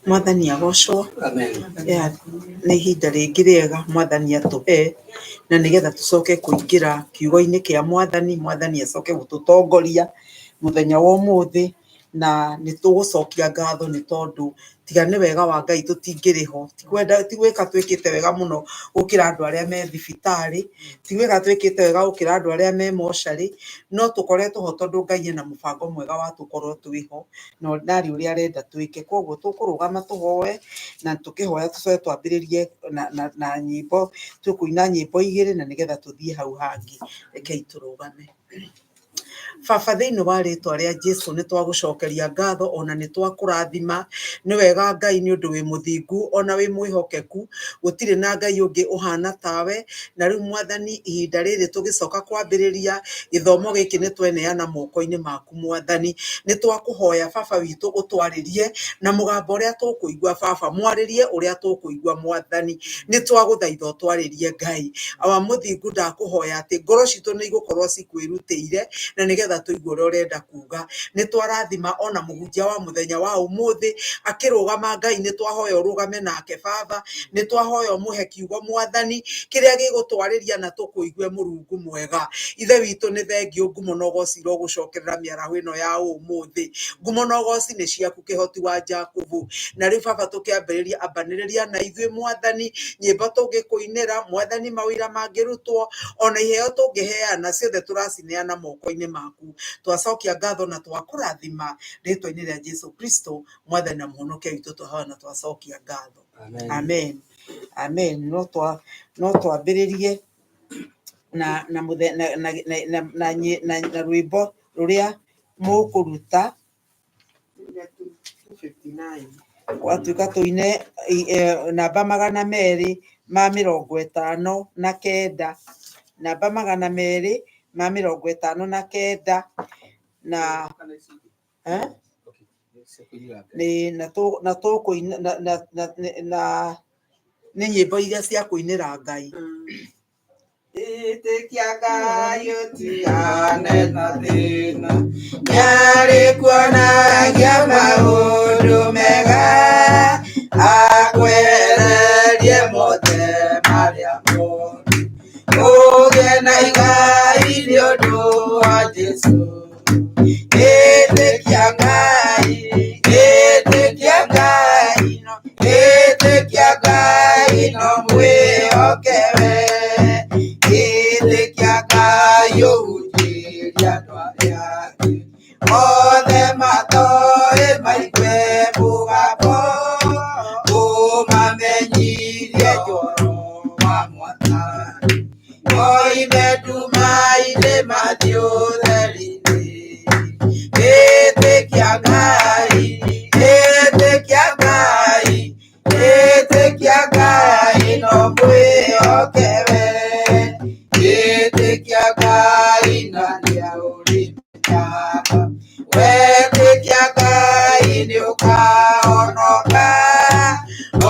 Mwathani agocwo. Amen. Yeah, nĩ ihinda rĩngĩ rĩega Mwathani atũhe na nĩgetha tũcoke kũingĩra kiugo-inĩ kĩa Mwathani, Mwathani acoke gũtũtongoria mũthenya wa ũmũthĩ, na nĩ tũgũcokia ngatho nĩ tondũ tiga nĩ wega wa Ngai tũtingĩrĩ ho. Ti kwenda ti gwĩka twĩkĩte wega mũno gũkĩra andũ arĩa me thibitarĩ, ti gwĩka twĩkĩte wega gũkĩra andũ arĩa me mocarĩ, no tũkoretwo ho tondũ Ngai ena mũbango mwega wa tũkorwo twĩho, na ndarĩ ũrĩa arenda twĩke. Koguo tũkũrũgama tũhoe, na tũkĩhoya tũcoke twambĩrĩrie na nyĩmbo, tũkũina nyĩmbo igĩrĩ na nĩgetha tũthiĩ hau hangĩ. Rekei tũrũgame. Baba, thĩinĩ wa rĩtwa rĩa Jesu nĩ twagũcokeria ngatho ona nĩ twakũrathima. Nĩ wega Ngai nĩ ũndũ wĩ mũthingu ona wĩ mwĩhokeku, gũtirĩ na Ngai ũngĩ ũhana tawe. Na rĩu Mwathani, ihinda rĩrĩ tũgĩcoka kwambĩrĩria gĩthomo gĩkĩ nĩ tweneana moko-inĩ maku Mwathani. Nĩ twakũhoya Baba witũ ũtwarĩrie na mũgambo ũrĩa tũkũigua Baba, mwarĩrie ũrĩa tũkũigua Mwathani. Nĩ twagũthaitha ũtwarĩrie Ngai. Awa mũthingu, ndakũhoya atĩ ngoro citũ nĩ igũkorwo cikwĩrutĩire na nĩgetha tũigue ũrĩa ũrenda kuga. Nĩ twarathima ona mũhunjia wa mũthenya wa ũmũthĩ akĩrũgama Ngai, nĩ twahoya ũrũgame nake Baba, nĩ twahoya ũmũhe kiugo Mwathani kĩrĩa gĩgũtwarĩria na tũkũigue Mũrungu mwega. Ithe witũ nĩ thengiũ, ngumo na ũgoci irogũcokerera mĩaraho ĩno ya ũmũthĩ. Ngumo na ũgoci nĩ ciaku kĩhoti wa Jakubu. Na rĩu Baba tũkĩambĩrĩria, ambanĩrĩria na ithuĩ Mwathani, nyĩmbo tũngĩkũinĩra Mwathani, mawĩra mangĩrutwo, ona iheo tũngĩheana, ciothe tũracineana moko-inĩ maku. Twacokia ngatho na twakũrathima rĩtwa-inĩ rĩa Jesu Kristo Mwathani na Mũhonokia witũ, twahoya na twacokia ngatho. Amen. Amen. Amen. No twambĩrĩrie na na mũthe na na na na na na na rwĩmbo rũrĩa mũkũruta gwatuĩka tũine namba 259, namba 259 na eh? Nĩ na tũ na tũkũina na na na na nĩ nyĩmbo iria cia kũinĩra Ngai. Ĩtĩkia Ngai ũtigane na thĩna, nĩarĩkuonagia maũndũ mega, akwehererie mothe marĩa moru, ũgĩe na igai nĩ ũndũ wa Jesũ. Ĩtĩkia Ngai, ĩtĩkia Ngai, ĩtĩkia Ngai no mwĩhoke we. Ĩtĩkia Ngai ũhunjĩrie andũ arĩa angĩ, othe matoĩ maigue mũgambo, ũmamenyithie ũhoro wa Mwathani. Moime nduma-inĩ mathiĩ ũtheri-inĩ. Ĩtĩkia Ngai, ĩtĩkia Ngai, ĩtĩkia Ngai no mwĩhoke we. Ĩtĩkia Ngai na nĩũrĩmenyaga, wetĩkia Ngai nĩũkahonoka,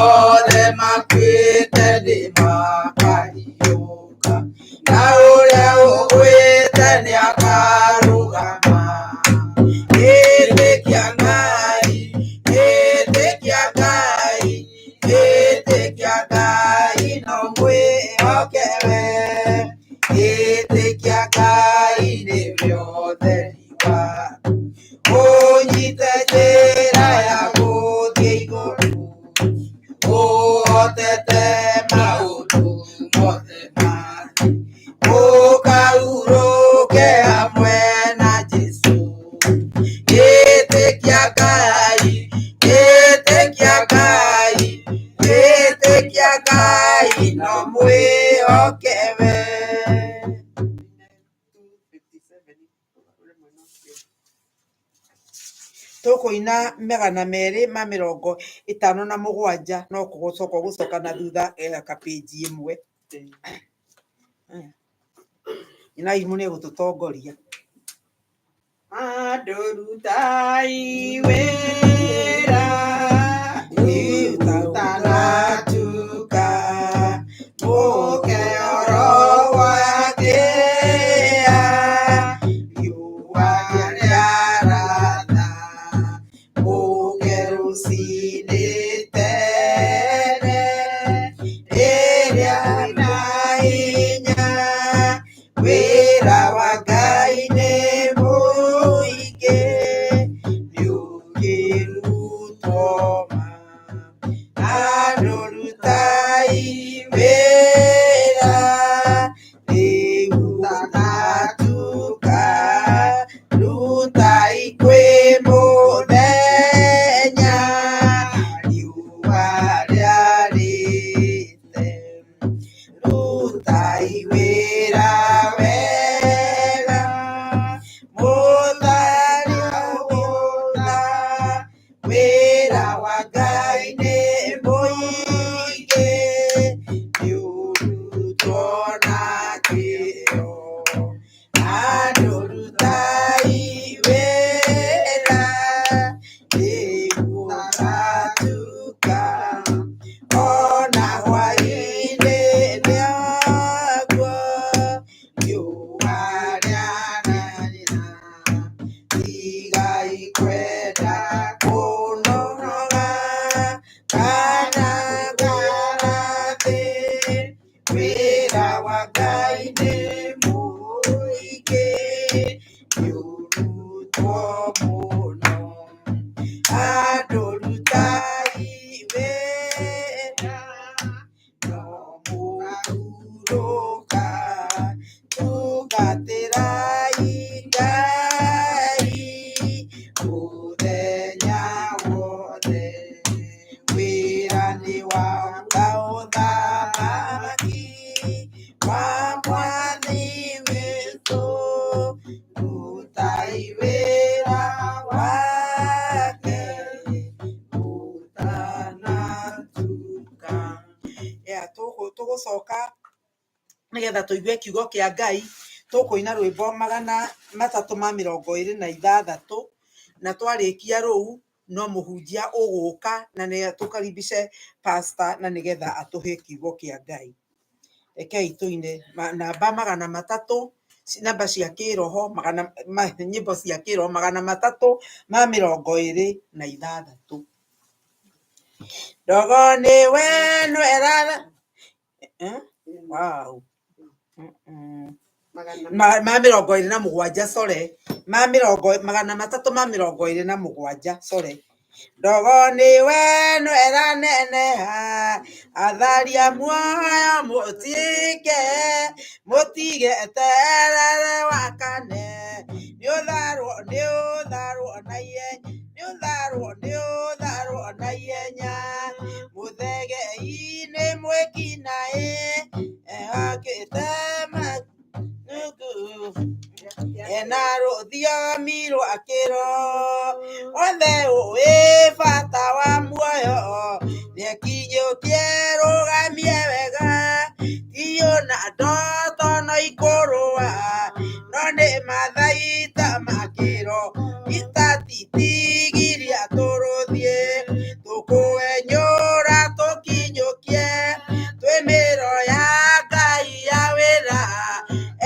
othe makuĩte nĩmakariũka, na ũrĩa ũgwĩte nĩakarũgama. Ĩtĩkia Ngai, ĩtĩkia Ngai, ĩtĩkia Ngai no mwĩhoke we. Ĩtĩkia Ngai nĩwe ũtheri waku, ũnyite njĩra ya gũthiĩ igũrũ, ũhotete maũndũ mothe ma thĩ, ũkahurũke hamwe na Jesũ. Ĩtĩkia Ngai, ĩtĩkia Ngai, ĩtĩkia Ngai no mwĩhoke we. Tũkũina 257, no kũgũcoka gũcoka na thutha kapĩnji ĩmwe. Nyina Irimũ nĩ egũtũtongoria. Andũ rutai wĩra, ũtanatuka, mũke oro gwakĩa, riũa rĩaratha, mũke rũcinĩ. koma. Andũ rutai wĩra rĩu gũgatuka, rutai kwĩ mũthenya riũa rĩarĩte. Rutai wĩra wega, mũtari ũgũta, wĩra wa Ngai nĩ mũingĩ, nĩũrutwo na kĩyo. Andũ rutai wĩra, rĩu gũgatuka, ona hwaĩ-inĩ nĩaguo riũa rĩararĩra. Tigai kwenda kũnoga kana ngara thĩ, wĩra wa Ngai nĩ mũingĩ, nĩũrutwo mũno. Andũ rutai wĩra, no mũhurũka, tungatĩrai Ngai mũthenya wothe. Wĩra nĩ wa ũthamaki wa Mwathi witũ, rutai wĩra wake ũtanatuka. Yeah, tũgũcoka nĩgetha tũigue kiugo kĩa Ngai, tũkũina rwĩmbo 326, na twarĩkia rũu no mũhunjia ũgũka na nĩ tũkaribice pastor na nĩgetha atũhe kiugo kĩa Ngai. Rekei tũine namba 300, namba cia kĩroho magana nyĩmbo cia kĩroho 326. Ndogo nĩ wenu erara. Eh? Wow. Ma 27, sorry. Ma mĩrongo 327, sorry. Ndogo nĩ wenu eraneneha, atharia muoyo mũtige, mũtige eterere wakane. Nĩũtharwo, nĩũtharwo na ihenya, nĩũtharwo, nĩũtharwo na ihenya. Mũthegei-inĩ mwĩkinaĩ, ehakĩte manuku ena rũthiomi rwa kĩro othe ũĩ bata wa muoyo nĩekinyũkie rũgamie wega tiũ na ndoto no ikũrũa no nĩ mathaita makĩro itatitigiria tũrũthiĩ tũkũenyũra tũkinyũkie twĩ mĩro ya Ngai ya wĩra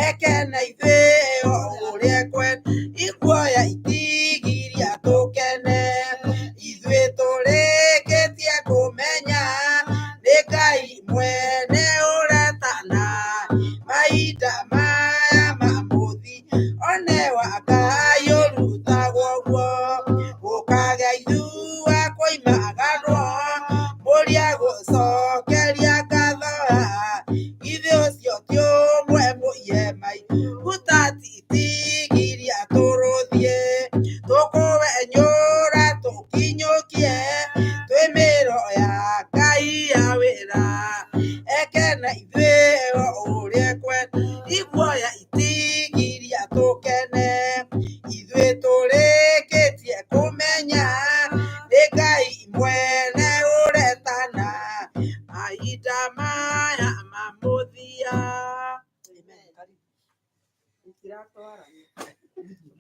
eke na ithuĩ o ũrĩa ekwenda ikuoya itigiria tũkene ithuĩ tũrĩkĩtie kũmenya nĩ Ngai mwene ũretana mahinda maya ma mũthia one wa Ngai ũrutagwo guo gũkagĩa ithua kwoimaganwo mũria gũcokeria ngatho ithe ũcio ti ũmwe mũiye mai gũtatitigiria tũrũthiĩ tũkũwenyũra tũkinyũkie twĩ mĩro ya Ngai ya wĩra eke na ithuĩ o ũrĩa ekwenda iguoya itigiria tũkene ithuĩ tũrĩkĩtie kũmenya nĩ Ngai mwene ũretana mahinda maya ma mũthia. Amen.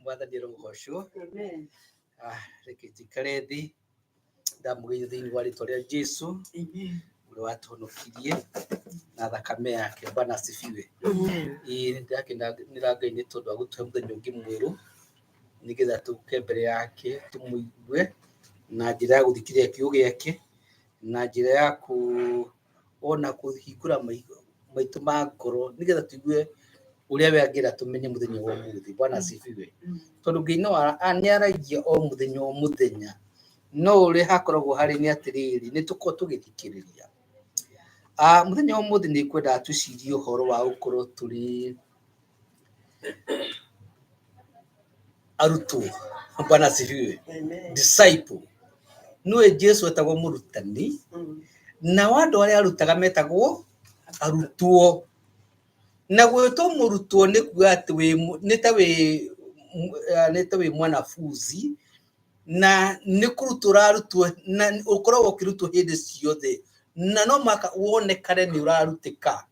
Mwathani arogocwo. Reke njikare thĩ ndamũgeithia thĩinĩ wa rĩtwa rĩa Jesu ũrĩa watũhonokirie na thakame yake. Bwana asifiwe. Ĩĩ nĩndĩrakenera Ngai nĩ tondũ wa gũtũhe mũthenya ũngĩ mwerũ nĩgetha tũke mbere yake tũmũigue na njĩra ya gũthikĩrĩria kiugo gĩake na njĩra ya ona kũhingũra maitũ ma ngoro nĩgetha tũigue ũrĩa we angĩenda tũmenye mũthenya wa ũmũthĩ. Bwana asifiwe. Tondũ Ngai no nĩ aragia o mũthenya o mũthenya No ũrĩa hakoragwo harĩ nĩ atĩrĩrĩ, nĩ tũkorwo tũgĩthikĩrĩria. Mũthenya wa ũmũthĩ nĩ ngwendaga twĩcirie ũhoro wa gũkorwo tũrĩ arutwo. Bwana asifiwe. Disciple. Nĩwe Jesu etagwo mũrutani, nao andũ arĩa arutaga metagwo arutwo. Na gwĩtwo mũrutwo nĩ kuga atĩ nĩ ta wĩ mwanafunzi, na nĩ kũrutwo ũrarutwo, na ũkoragwo ũkĩrutwo hĩndĩ ciothe, na no mũhaka wonekane nĩ ũrarutĩka.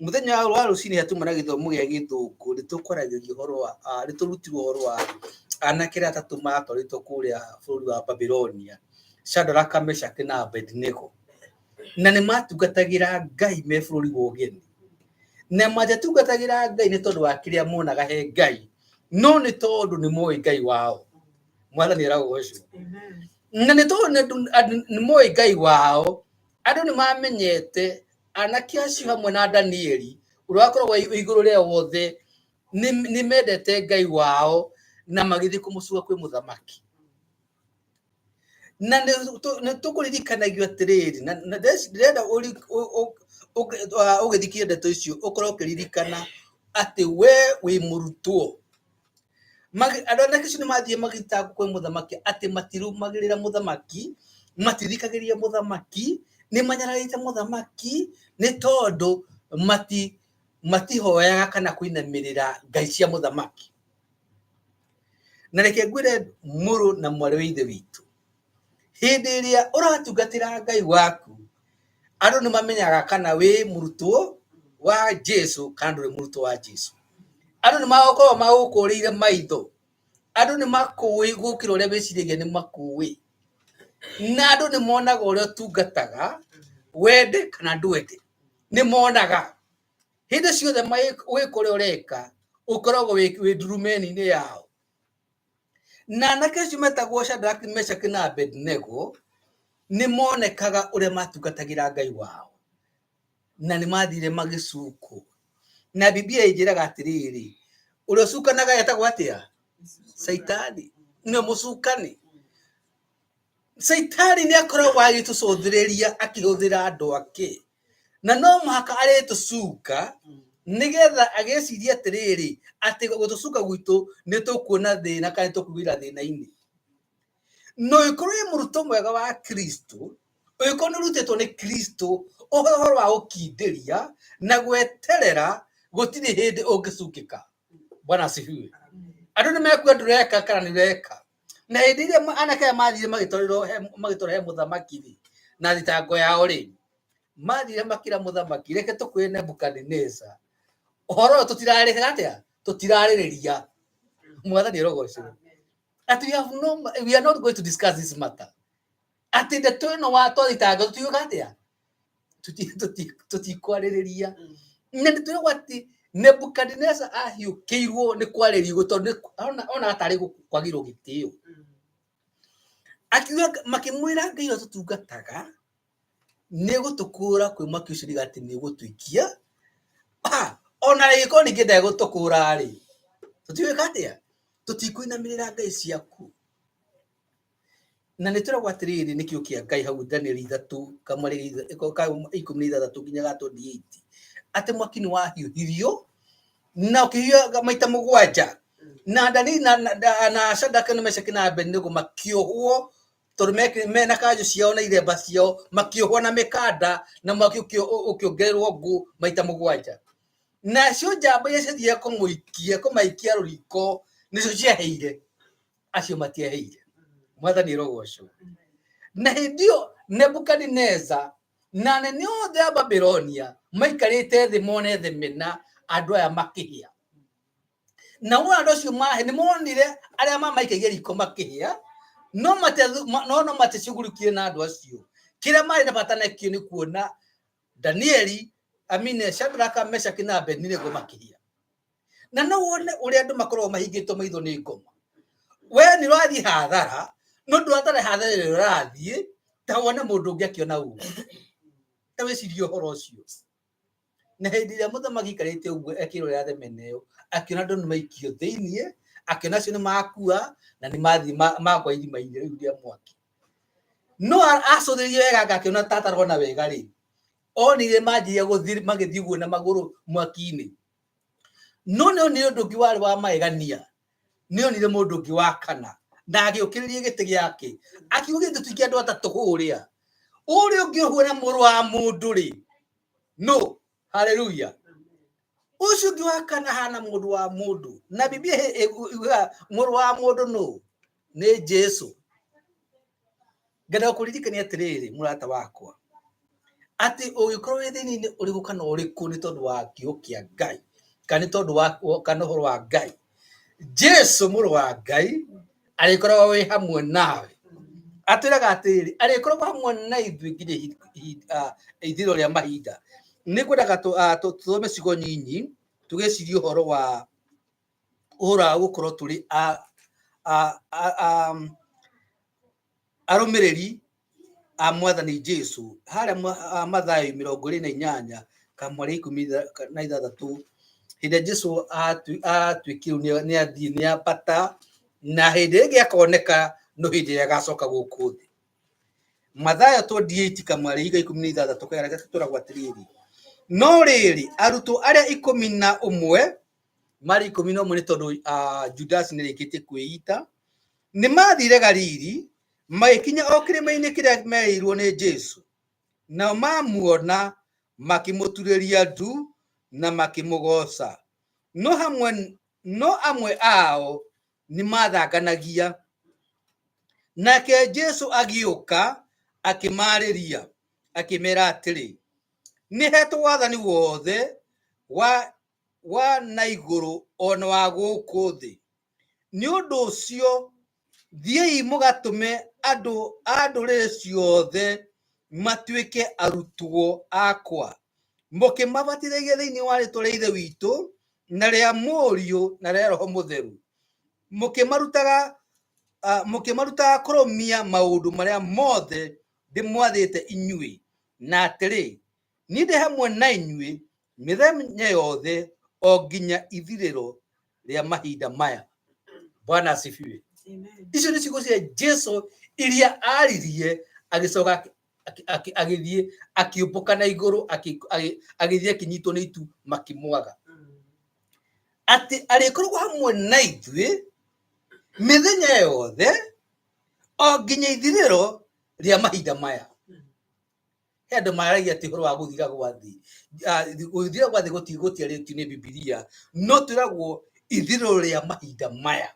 Mũthenya wa rũcinĩ hatuma na gĩthomo gĩa gĩthũngũ nĩ tũkwaragĩria ũhoro wa, nĩ tũrutirwo ũhoro wa anake arĩa atatũ matwarĩtwo kũrĩa bũrũri wa Babilonia, Shadraka, Meshaki na Abednego. Na nĩ matungatagĩra Ngai me bũrũri wa ũgeni. Na matiatungatagĩra Ngai nĩ tondũ wa kĩrĩa monaga he Ngai, no nĩ tondũ nĩ moĩ Ngai wao. Mwathani arogocwo. Na nĩ tondũ nĩ moĩ Ngai wao, andũ nĩ mamenyete anake acio hamwe na Danieli, ũrĩa wakoragwo igũrũ rĩa wothe, nĩ mendete Ngai wao, na magĩthiĩ kũmũcuka kwĩ mũthamaki. Na nĩ tũkũririkanagio atĩrĩrĩ, na ndĩrenda ũgĩthikie ndeto icio ũkorwo ũkĩririkana atĩ we wĩ mũrutwo. Andũ anake acio nĩ mathiĩ magĩtangwo kwĩ mũthamaki atĩ matirũmagĩrĩra mũthamaki, matithikagĩrĩria mũthamaki, nĩ manyararĩte mũthamaki nĩ tondũ matihoyaga kana kũinamĩrĩra ngai cia mũthamaki. Na reke ngwĩre mũrũ na mwarĩ wa ithe witũ, hĩndĩ ĩrĩa ũratungatĩra Ngai waku, andũ nĩ mamenyaga kana wĩ mũrutwo wa Jesu kana ndũrĩ mũrutwo wa Jesu. Andũ nĩ makoragwo magũkũrĩire maitho, andũ nĩ makũĩ gũkĩra ũrĩa wĩciragia nĩ makũĩ, na andũ nĩ monaga ũrĩa ũtungataga, wende kana ndwende, nĩ monaga. Hĩndĩ ciothe wĩka ũrĩa ũreka, ũkoragwo wĩ ndurumeni-inĩ yao. Na anake acio metagwo Shadrach, Meshach na Abednego nĩ monekaga ũrĩa matungatagĩra Ngai wao, na nĩ mathire magĩcukwo. Na Biblia ĩnjĩraga atĩrĩrĩ, ũrĩa ũcukanaga etagwo atĩa? Caitani, nĩwe mũcukani. Caitani nĩ akoragwo agĩtũcũthĩrĩria akĩhũthĩra andũ ake, na no mũhaka arĩtũcuka nĩgetha agĩcirie atĩrĩrĩ, atĩ gũtũcuka gwitũ nĩ tũkuona thĩna kana nĩ tũkũingĩra thĩna-inĩ. No ũngĩkorwo wĩ mũrutwo mwega wa Kristo, ũngĩkorwo nĩ ũrutĩtwo nĩ Kristo ũhoro wa gũkindĩria na gweterera, gũtirĩ hĩndĩ ũngĩcukĩka. Bwana asifiwe. Andũ nĩ mekuga ndũreka kana nĩ ũreka. Na hĩndĩ ĩrĩa anake aya mathire magĩtwarwo he mũthamaki rĩ, na thitango yao rĩ, mathire makĩra mũthamaki, reke tũkwĩre Nebukadineza, ũhoro ũyũ tũtirarĩka atĩa? Tũtirarĩrĩria. Mwathani arogocwo. Atĩ we have no, we are not going to discuss this matter. Atĩ ndeto ĩno wa twathitanga tũtiuga atĩa? Tũtikwarĩrĩria. Na nĩ tũragwo atĩ Nebukadineza ahiũkĩirwo nĩ kwarĩrio tondũ ona atarĩ kwagĩrwo gĩtĩo. Akiuga, makĩmwĩra Ngai ũrĩa tũtungataga nĩ gũtũkũra kwĩ mwaki ũcio nĩga atĩ nĩ ũgũtũikia. Ona ĩgĩkorwo ningĩ ndegũtũkũra rĩ, tũtiwĩka atĩa? Tũtikũinamĩrĩra ngai ciaku. Na nĩ tũragwo atĩrĩrĩ, nĩ kĩo kĩa Ngai hau Danieli ithatũ kamweri ikũmi na ithathatũ nginya ga 28, atĩ mwaki nĩ wahiũhirio na ũkĩhiũha maita mũgwanja, na Danieli na Shadraka na Meshaki na Abednego makĩohwo tondũ mena kanjũ ciao na iremba ciao, makĩohwo na mĩkanda na mwaki ũkĩongererwo ngũ maita mũgwanja. Nacio njamba iria ciathiire kũmaikia rũriko nĩcio ciaheire, acio matiaheire. Mwathani arogocwo. Na hĩndĩ ĩyo Nebukadineza na anene othe a Babilonia maikarĩte thĩ mone themena andũ aya makĩhĩa. Na wona andũ acio mahe nĩ monire arĩa mamaikagia riko makĩhĩa, no maticugurikire na andũ acio. Kĩrĩa marĩ na bata nakĩo nĩ kuona Danieli, amine Shadraka, Meshaki na Abednego makĩhĩa. Na no wone ũrĩa andũ makoragwo mahingĩtwo maitho nĩ ngoma. We nĩ ũrathiĩ hathara, no ndũrathara hathara ĩrĩa ũrathiĩ, ta wone mũndũ ũngĩ akĩona ũru. Ta wĩcirie ũhoro ũcio. Na hĩndĩ ĩrĩa mũthamaki aikarĩte ũguo akĩrorera thenema ĩyo, akĩona andũ nĩ maikio thĩiniĩ, akĩona acio nĩ makua na nĩ mathiĩ magwa irima-inĩ rĩu rĩa mwaki. No acũthĩrĩrie wega anga akĩona ta atarona wega rĩ, onire manjirie gũthiĩ magĩthiĩ ũguo na magũrũ mwaki-inĩ. No nĩ onire ũndũ ũngĩ warĩ wa magegania, nĩ onire mũndũ ũngĩ wa kana na agĩũkĩrĩria gĩtĩ gĩake akiuga gĩtĩ tuike andũ atatũ kũrĩa, ũrĩa ũngĩ ũhuana mũrũ wa mũndũ rĩ, no haleluya, ũcio ũngĩ wa kana hana mũndũ wa mũndũ. Na Biblia yugaga mũrũ wa mũndũ nũ? Nĩ Jesu. Ngenda kũririkania atĩrĩrĩ, mũrata wakwa, atĩ ũngĩkorwo wĩ thĩna-inĩ ũrĩkũ kana ũrĩkũ nĩ tondũ wa kiugo kĩa Ngai kana nĩ tondũ wa kana ũhoro wa Ngai, Jesu mũrũ wa Ngai arĩkoragwo wĩ hamwe nawe. Atwĩraga atĩrĩrĩ, arĩkoragwo hamwe na ithuĩ nginya ithirĩro rĩa mahinda. Nĩ ngwendaga tũthome ciugo nyinyi tũgĩciria ũhoro wa ũhoro wa gũkorwo tũrĩ arũmĩrĩri a Mwathani Jesu. Harĩa Mathayo 28 kamweri 16, hĩndĩ ĩrĩa Jesu atuĩkire nĩ athiĩ nĩ ambata, na hĩndĩ ĩngĩ akoneka no hĩndĩ ĩrĩa agacoka gũkũ thĩ. Mathayo 28 kamweri 16 kayarĩa tũragwo atĩrĩrĩ, no rĩrĩ, arutwo arĩa 11 marĩ 11 nĩ tondũ Judas nĩ arĩkĩtie kwĩita, nĩ maathire Galili, magĩkinya o kĩrĩma-inĩ kĩrĩa merĩirwo nĩ Jesu. Nao mamuona makĩmũturĩria ndu na makĩmũgooca. No amwe ao nĩ maathanganagia. Nake Jesu agĩũka akĩmaarĩria, akĩmeera atĩrĩ, nĩ heetwo wathani wothe wa na igũrũ o na wa gũkũ thĩ. Nĩ ũndũ ũcio thiĩi mũgatũme andũ a ndũrĩrĩ ciothe matuĩke arutwo akwa, mũkĩmabatithagia thĩinĩ wa rĩĩtwa rĩa Ithe witũ na rĩa Mũriũ na rĩa Roho Mũtheru, mũkĩmarutaga kũrũmia maũndũ marĩa mothe ndĩmwathĩte inyuĩ, na atĩrĩ, niĩ ndĩ hamwe na inyuĩ mĩthenya yothe o nginya ithirĩro rĩa mahinda maya. Bwana asifiwe. Icio nĩ ciugo cia Jesu iria aririe, agĩcoka agĩthiĩ akĩũmbũka na igũrũ, agĩthiĩ akĩnyitwo nĩ itu makĩmwaga, atĩ arĩkoragwo hamwe na ithuĩ mĩthenya yothe o nginya ithirĩro rĩa mahinda maya. He andũ maragia atĩ ũhoro wa gũthira gwa thĩ, gũthira gwa thĩ gũtiarĩtio nĩ Bibilia, no twĩragwo ithirĩro rĩa mahinda maya.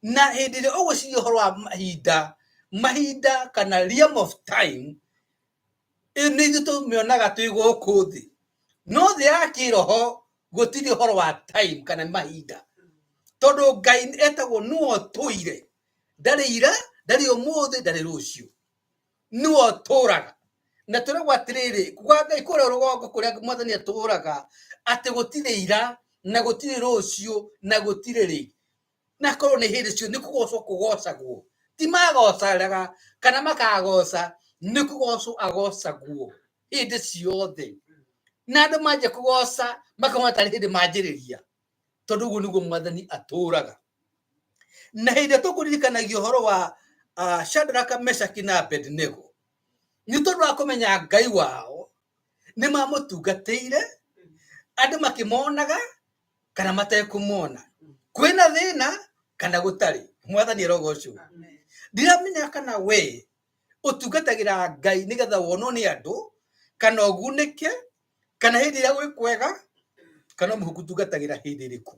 Na hĩndĩ ĩrĩa ũgwĩciria ũhoro wa mahinda, mahinda kana realm of time, nĩ ithuĩ tũmĩonaga twĩ gũkũ thĩ, no thĩ ya kĩroho gũtirĩ ũhoro wa time kana mahinda, tondũ Ngai etagwo nĩwe ũtũire, ndarĩ ira, ndarĩ ũmũthĩ, ndarĩ rũciũ, nĩwe ũtũraga. Na twĩragwo atĩrĩrĩ, kwa Ngai kũrĩa rũgongo kũrĩa Mwathani atũraga, atĩ gũtirĩ ira na gũtirĩ rũciũ na gũtirĩ rĩ, na korwo nĩ hĩndĩ ciothe nĩ kũgocwo kũgocagwo, ti magocaga kana makagoca, nĩ kũgocwo agocagwo hĩndĩ ciothe. Na andũ manjia kũgoca makona tarĩ hĩndĩ manjĩrĩria, tondũ ũguo nĩguo Mwathani atũraga. Na hĩndĩ ĩrĩa tũkũririkanagia ũhoro wa Shadraka, Meshaki na Abednego, nĩ tondũ wa kũmenya Ngai wao, nĩ mamũtungatĩire, andũ makĩmonaga kana matekũmona, kwĩna thĩna kana gũtarĩ. Mwathani arogocwo. Ndiramenya kana we ũtungatagĩra Ngai nĩgetha wonwo nĩ andũ, kana ũgunĩke, kana hĩndĩ ĩrĩa gwĩ kwega, kana mũhuku ũtungatagĩra hĩndĩ ĩrĩkũ.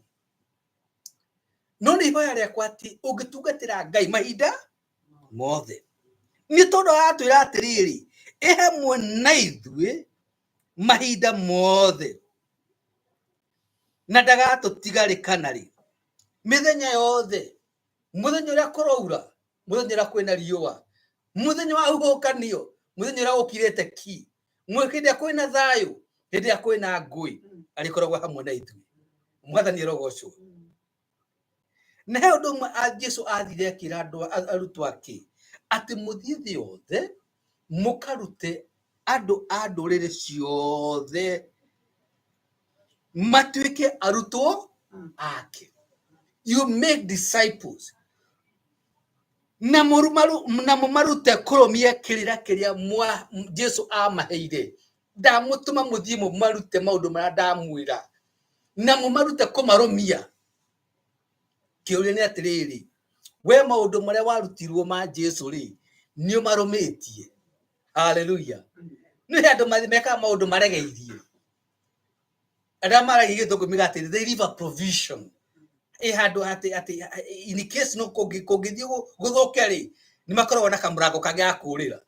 No nĩ ihoya rĩakwa atĩ ũngĩtungatĩra Ngai mahinda mothe, nĩ tondũ aratwĩra atĩrĩrĩ, ĩ hamwe na ithuĩ mahinda mothe, na ndagatũtiga rĩ kana rĩ, mĩthenya yothe, mũthenya ũrĩa kũroura, mũthenya ũrĩa kwĩna riũa, mũthenya wa huhũkanio, mũthenya ũrĩa ũkirĩte ki, hĩndĩ ĩrĩa kwĩna thayũ, hĩndĩ ĩrĩa kwĩna ngũĩ, arĩkoragwo hamwe na ithuĩ. Mwathani arogocwo. Na he ũndũ ũmwe Jesu athire akĩra andũ arutwo ake atĩ mũthiĩ thĩ yothe mũkarute andũ a ndũrĩrĩ ciothe matuĩke arutwo ake. You make disciples. Na mũmarute kũrũmia kĩrĩra kĩrĩa Jesu amaheire. Ndamũtũma mũthiĩ mũmarute maũndũ marĩa ndamwĩra na mũmarute kũmarũmia. Kĩũria nĩ atĩrĩrĩ, we maũndũ marĩa warutirwo ma Jesu rĩ, nĩ ũmarũmĩtie? Haleluya. Nĩ andũ mekaga maũndũ maregeirie. Arĩa maragia gĩthũngũ maugaga atĩ they leave a provision ĩ handũ atĩ in case no kũngĩthiĩ gũthũke rĩ, nĩ makoragwo na kamũrango kangĩ ga kũũrĩra.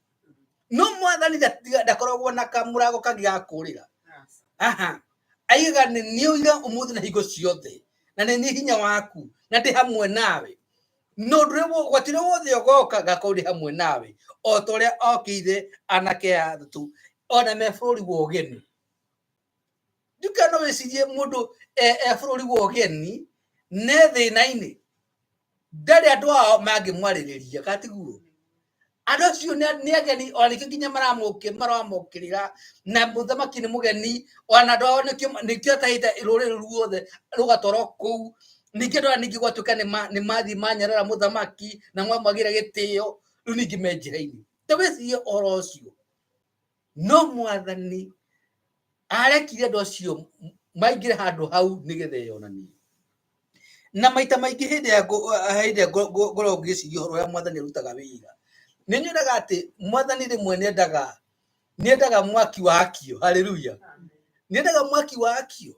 No mwathani ndakoragwo na kamũrango kangĩ ga kũũrĩra. Aha. Aigaga nĩ niĩ ũira ũmũthĩ na hingo ciothe, na nĩ niĩ hinya waku, na ndĩ hamwe nawe. No ũndũ ũrĩa ũgwati ũrĩa wothe ũgoka ngakorwo ndĩ hamwe nawe, o ta ũrĩa okĩire anake atatũ ona me bũrũri wa ũgeni. Nduka no wĩcirie mũndũ e bũrũri wa ũgeni ne thĩna-inĩ, ndarĩ andũ ao mangĩmwarĩrĩria, kana tiguo? Andũ acio nĩ ageni, ona nĩkĩo nginya maramokĩrĩra, na mũthamaki nĩ mũgeni, ona andũ ao nĩkĩo atahĩte rũrĩrĩ ruothe rũgatwarwo kũu. Ningĩ andũ aya ningĩ gwatuĩka nĩ mathiĩ manyarara mũthamaki na mamwagĩra gĩtĩo, rĩu ningĩ me njĩra-inĩ. Ta wĩcirie ũhoro ũcio. No mwathani arekire andũ acio maingĩre handũ hau nĩgetha eyonanie. Na maita maingĩ hĩndĩ ĩrĩa ngoragwo ngĩciria ũhoro ũrĩa mwathani arutaga wĩra, nĩ nyonaga atĩ mwathani rĩmwe nĩendaga mwaki wakio. Haleluya. Nĩendaga mwaki wakio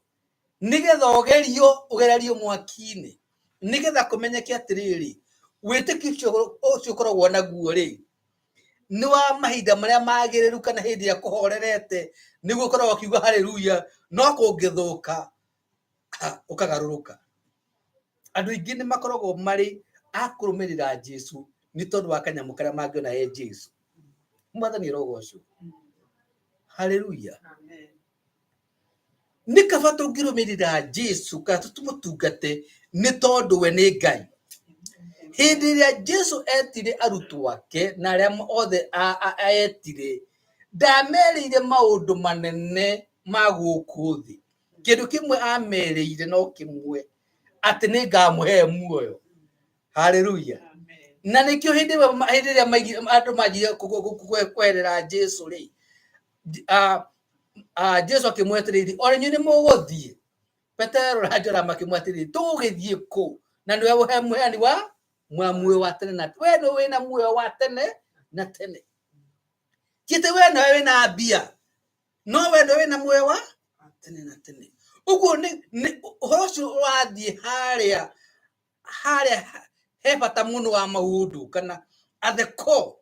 nĩgetha ũgerio, ũgererio mwaki-inĩ, nĩgetha kũmenyeke atĩrĩrĩ, wĩtĩkio ũcio ũkoragwo naguo rĩ, nĩ wa mahinda marĩa magĩrĩru kana hĩndĩ ĩrĩa kũhorerete, nĩguo ũkoragwo ũkiuga haleluya, no kũngĩthũka ũkagarũrũka. Andũ aingĩ nĩ makoragwo marĩ a kũrũmĩrĩra Jesu nĩ tondũ wa kanyamũ karĩa mangĩona he Jesu. Mwathani arogocwo. Haleluya. Nĩ kaba tũngĩrũmĩrĩra Jesu kana tũmũtungate nĩ tondũ we nĩ Ngai. Hĩndĩ ĩrĩa Jesu etire arutwo ake na arĩa othe etire, ndamerĩire maũndũ manene ma gũkũ thĩ. Kĩndũ kĩmwe amerĩire no kĩmwe, atĩ nĩ ngamũhe muoyo. Haleluya. Na nĩkĩo hĩndĩ ĩrĩa andũ manjirie kweherera Jesu rĩ, Jesu akĩmwĩra atĩrĩrĩ, ona inyuĩ nĩ mũgũthiĩ? Petero na Johana makĩmwĩra atĩrĩrĩ, tũgũgĩthiĩ kũ? Na nĩwe mũheani wa muoyo wa tene na tene. We nĩwe wĩna muoyo wa tene na tene. Ti atĩ we nĩwe wĩna mbia, no we nĩwe wĩna muoyo wa tene na tene. Ũguo nĩ ũhoro ũcio ũrathiĩ harĩa harĩa he bata mũno wa maũndũ kana at the core,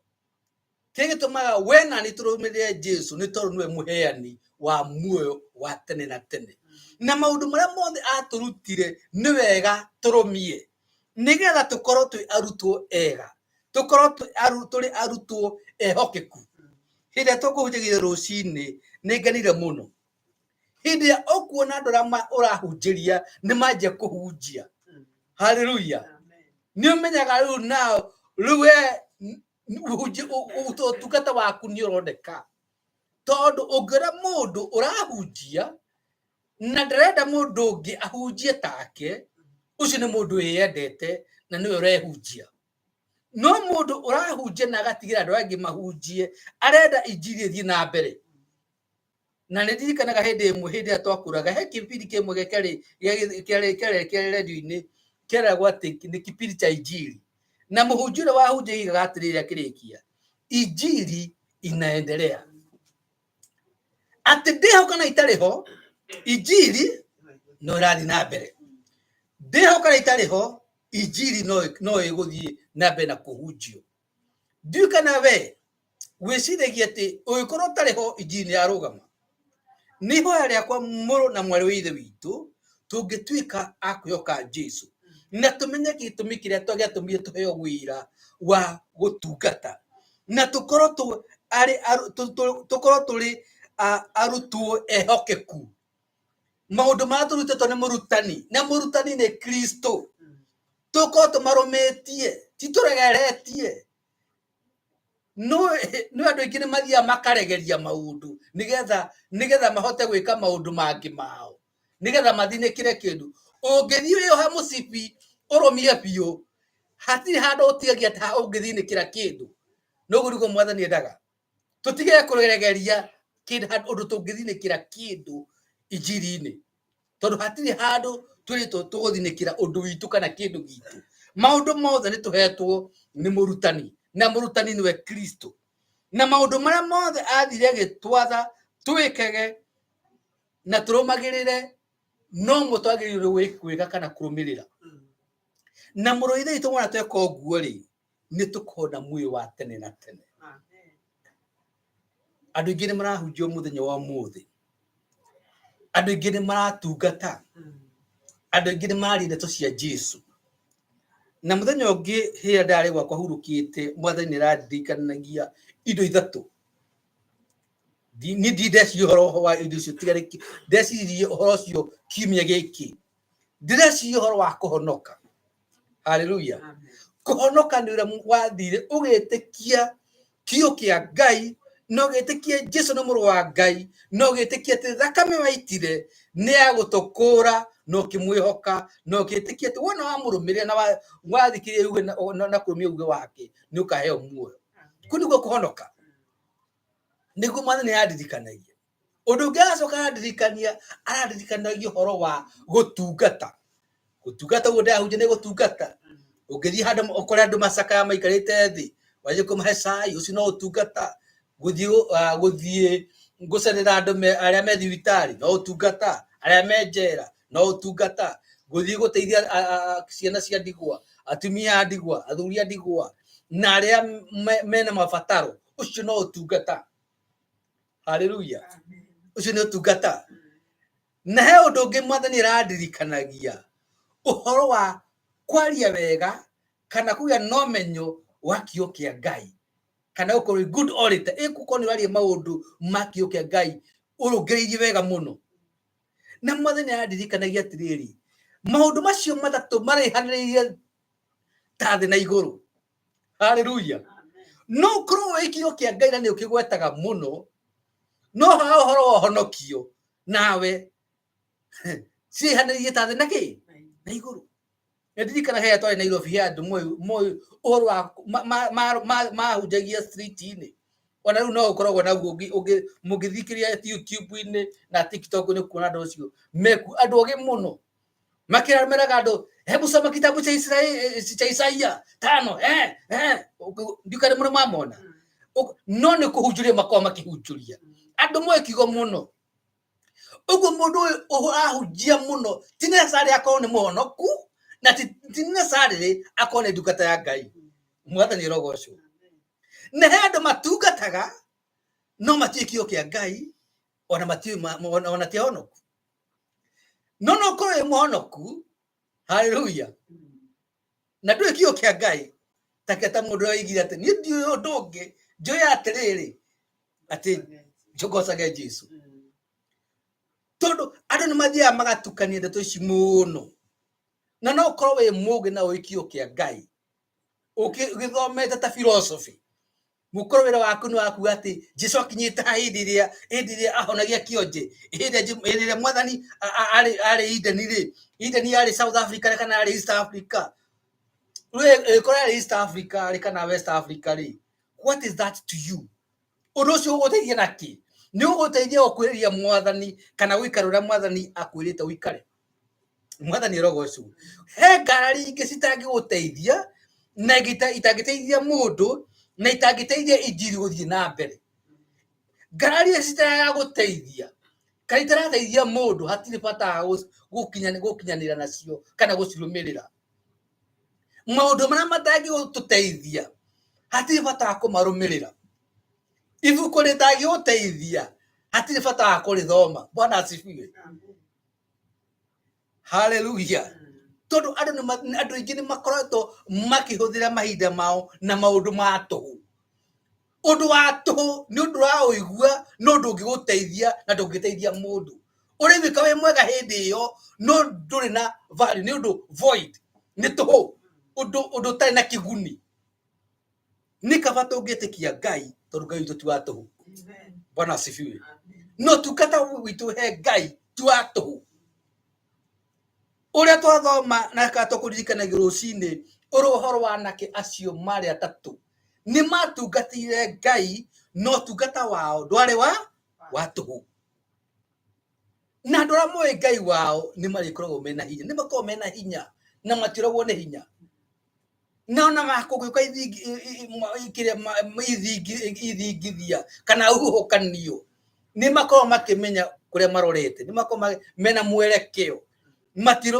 kĩrĩa gĩtũmaga we na niĩ tũrũmĩrĩre Jesu nĩ tondũ nĩwe mũheani wa muoyo wa tene na tene. Na maũndũ marĩa mothe atũrutire nĩ wega tũrũmie nĩgetha tũkorwo twĩ arutwo ega, tũkorwo tũrĩ arutwo ehokeku. Hĩndĩ ĩrĩa tũkũhunjagia rũcinĩ nĩ ngenire mũno. Hĩndĩ ĩrĩa ũkuona andũ arĩa ũrahunjĩria nĩ manjia kũhunjia. Haleluya. Nĩ ũmenyaga rĩu nao, rĩu we ũtungata waku nĩ ũroneka. Tondũ ũngĩona mũndũ ũrahunjia na ndarenda mũndũ ũngĩ ahunjie take, ũcio nĩ mũndũ wĩyendete na nĩwe ũrehunjia. No mũndũ ũrahunjia na agatigĩra andũ angĩ mahunjie, arenda injiri ĩthiĩ na mbere. Na nĩ ndirikanaga hĩndĩ ĩmwe hĩndĩ ĩrĩa twakũraga, he kĩbindi kĩmwe kĩarĩ redio-inĩ kĩeragwo atĩ nĩ kipindi cha injiri. Na mũhunjia ũrĩa wahunjagia oigaga atĩrĩrĩ akĩrĩkia, injiri inaendelea. Atĩ ndĩho kana itarĩ ho, injiri no ĩrathiĩ na mbere. Ndĩho kana itarĩ ho, injiri no ĩgũthiĩ na mbere na kũhunjio. Ndiũĩ kana we wĩciragia atĩ ũngĩkorwo ũtarĩ ho injiri nĩ yarũgama. Nĩ ihoya rĩakwa mũrũ na mwarĩ wa ithe witũ, tũngĩtuĩka a kwĩhoka Jesu na tũmenye gĩtũmi kĩrĩa gĩatũmire tũheo wĩra wa gũtungata, na tũkorwo tũkorwo tũrĩ arutwo ehokeku. Maũndũ marĩa tũrutĩtwo nĩ mũrutani, na mũrutani nĩ Kristo, tũkorwo tũmarũmĩtie, ti tũregeretie. No andũ aingĩ nĩ mathiaga makaregeria maũndũ nĩgetha mahote gwĩka maũndũ mangĩ mao, nĩgetha mathinĩkĩre kĩndũ. Ũngĩthiĩ wĩyohe mũcibi ũrũmie biũ, Hatirĩ handũ ũtigagia atĩ haha ũngĩthinĩkĩra kĩndũ. Noguo nĩguo mwathani endaga. Tũtige kũregeria kĩndũ ũndũ tũngĩthinĩkĩra kĩndũ injiri-inĩ. Tondũ hatirĩ handũ twĩrĩtwo tũgũthinĩkĩra ũndũ witũ kana kĩndũ gitũ. Maũndũ mothe nĩ tũhetwo nĩ mũrutani, na mũrutani nĩwe Kristo. Na maũndũ marĩa mothe athire agĩtwatha twĩkage na tũrũmagĩrĩre no mo twagĩrĩirwo gwĩka kana kũrũmĩrĩra. Na mũrũ wa Ithe witũ wona tweka ũguo rĩ, nĩ tũkona muoyo wa tene na tene. Andũ aingĩ nĩ marahunjia mũthenya wa ũmũthĩ, andũ aingĩ nĩ maratungata, andũ aingĩ nĩ mararia ndeto cia Jesu. Na mũthenya ũngĩ hĩrĩa ndarĩ gwakwa hurũkĩte, mwathani nĩ arandirikanagia indo ithatũ. Niĩ ndirĩ ndeciria ũhoro wa indo icio tiga ndeciririe ũhoro ũcio kiumia gĩkĩ. Ndĩreciria ũhoro wa kũhonoka. Haleluya. Kũhonoka nĩ ũrĩa wathire ũgĩtĩkia kiugo kĩa Ngai, na ũgĩtĩkia Jesu nĩ mũrũ wa Ngai, na ũgĩtĩkia atĩ thakame waitire nĩ ya gũtũkũra, na ũkĩmwĩhoka, na ũgĩtĩkia atĩ wona wamũrũmĩrĩra na wathikĩrĩria uge na kũrũmia uge wake, nĩ ũkaheo muoyo. Kũu nĩkuo kũhonoka. Nĩguo mwathani arandirikanagia. Ũndũ ũngĩ aracoka arandirikania, arandirikanagia ũhoro wa gũtungata. Gũtungata ũguo ndĩrahunjia nĩ gũtungata. Ũngĩthiĩ handũ ũkore andũ macakaya maikarĩte thĩ, wanjie kũmahe cai, ũcio no ũtungata. Gũthiĩ gũthiĩ gũcerera andũ arĩa me thibitarĩ, no ũtungata. Arĩa me njera, no ũtungata. Gũthiĩ gũteithia ciana cia ndigwa, atumia a ndigwa, athuri a ndigwa, na arĩa mena mabataro, ũcio no ũtungata. Haleluya. Ũcio nĩ ũtungata. Na he ũndũ ũngĩ mwathani arandirikanagia, ũhoro wa kwaria wega kana kũgĩa na ũmenyo wa kiugo kĩa Ngai, kana gũkorwo wĩ good orator. Ĩ gũkorwo nĩ ũraria maũndũ ma kiugo kĩa Ngai ũrũngĩrĩirie wega mũno. Na mwathani arandirikanagia atĩrĩrĩ, maũndũ macio matatũ maraihanĩrĩirie ta thĩ na igũrũ. Haleluya. No ũkorwo wĩ kiugo kĩa Ngai na nĩ ũkĩgwetaga mũno, no ha ũhoro wa ũhonokio nawe ciĩhanĩrĩirie ta thĩ na kĩ na igũrũ. Nĩ ndirikana he twarĩ Nairobi he andũ moĩ ũhoro wa mahunjagia street-inĩ. Ona rĩu no ũkoragwo naguo mũngĩthikĩrĩria YouTube-inĩ na TikTok nĩ kuona andũ acio meku andũ ogĩ mũno makĩrameraga andũ, hebu soma kitabu cha Israeli cha Isaia 5 ndikare mũno mamona no nĩ kũhunjũria makoragwo makĩhunjũria andũ moĩ kiugo mũno. Ũguo mũndũ ũyũ ũrahunjia mũno ti necessarily akorwo nĩ mũhonoku, na ti necessarily akorwo nĩ ndungata ya Ngai. Mwathani arogocwo. Na he andũ matungataga no matiũĩ kiugo kĩa Ngai, ona matiũĩ ona ti ahonoku. No no ũkorwo wĩ mũhonoku, haleluya, na ndũĩ kiugo kĩa Ngai, take ta mũndũ oigire atĩ niĩ ndiũĩ ũndũ ũngĩ, njũĩ atĩrĩrĩ atĩ njogocage Jesu. Tondũ andũ nĩ mathiaga magatukania ndeto ici mũno, na no ũkorwo wĩ mũgĩ na ũĩ kiugo kĩa Ngai ũgĩthomete ta philosophy, mũkorwo wĩra waku nĩ wakuga atĩ Jesu akinyĩte haha hĩndĩ ĩrĩa ahonagia kĩonje, hĩndĩ ĩrĩa mwathani arĩ Eden rĩ, Eden yarĩ South Africa rĩ kana yarĩ East Africa, ĩkorwo yarĩ East Africa rĩ kana West Africa rĩ, what is that to you? Ũndũ ũcio ũgũteithia na kĩ? Nĩ ũgũteithia gũkwĩrĩria mwathani kana gũikara ũrĩa mwathani akwĩrĩte ũikare. Mwathani arogocwo. He ngarari ingĩ citangĩgũteithia na itangĩteithia mũndũ na itangĩteithia injiri gũthiĩ na mbere. Ngarari icio citaragũteithia kana itarateithia mũndũ, hatirĩ bata wa gũkinyanĩra nacio kana gũcirũmĩrĩra. Maũndũ marĩa matangĩgũtũteithia hatirĩ bata wa kũmarũmĩrĩra. Ibuku rĩtangĩgũteithia hatirĩ bata wa kũrĩthoma. Bwana asifiwe. Haleluya. Tondũ andũ aingĩ nĩ makoretwo makĩhũthĩra mahinda mao na maũndũ ma tũhũ. Ũndũ wa tũhũ nĩ ũndũ ũraũigua no ndũngĩgũteithia na ndũngĩteithia mũndũ. Ũraiguĩka wĩ mwega hĩndĩ ĩyo no ndũrĩ na value, nĩ ũndũ void, nĩ tũhũ, ũndũ ũtarĩ na kĩguni. Nĩ kaba tũngĩtĩkia Ngai tondũ Ngai witũ ti wa tũhũ. Bwana asifiwe. No tungata witũ he Ngai ti wa tũhũ. Ũrĩa twathoma na kana tũkũririkanagia rũcinĩ Ũrĩ ũhoro wa anake acio marĩ atatũ nĩ matungatĩire Ngai no ũtungata wao ndwarĩ wa tũhũ. Na andũ arĩa moĩ Ngai wao nĩ marĩkoragwo mena hinya, nĩ makoragwo mena hinya na matiũragwo nĩ hinya. Na ona makũgĩũka ithingithia kana huhũkanio nĩ makoragwo makĩmenya kũrĩa marorete, nĩ makoragwo mena mwerekeo,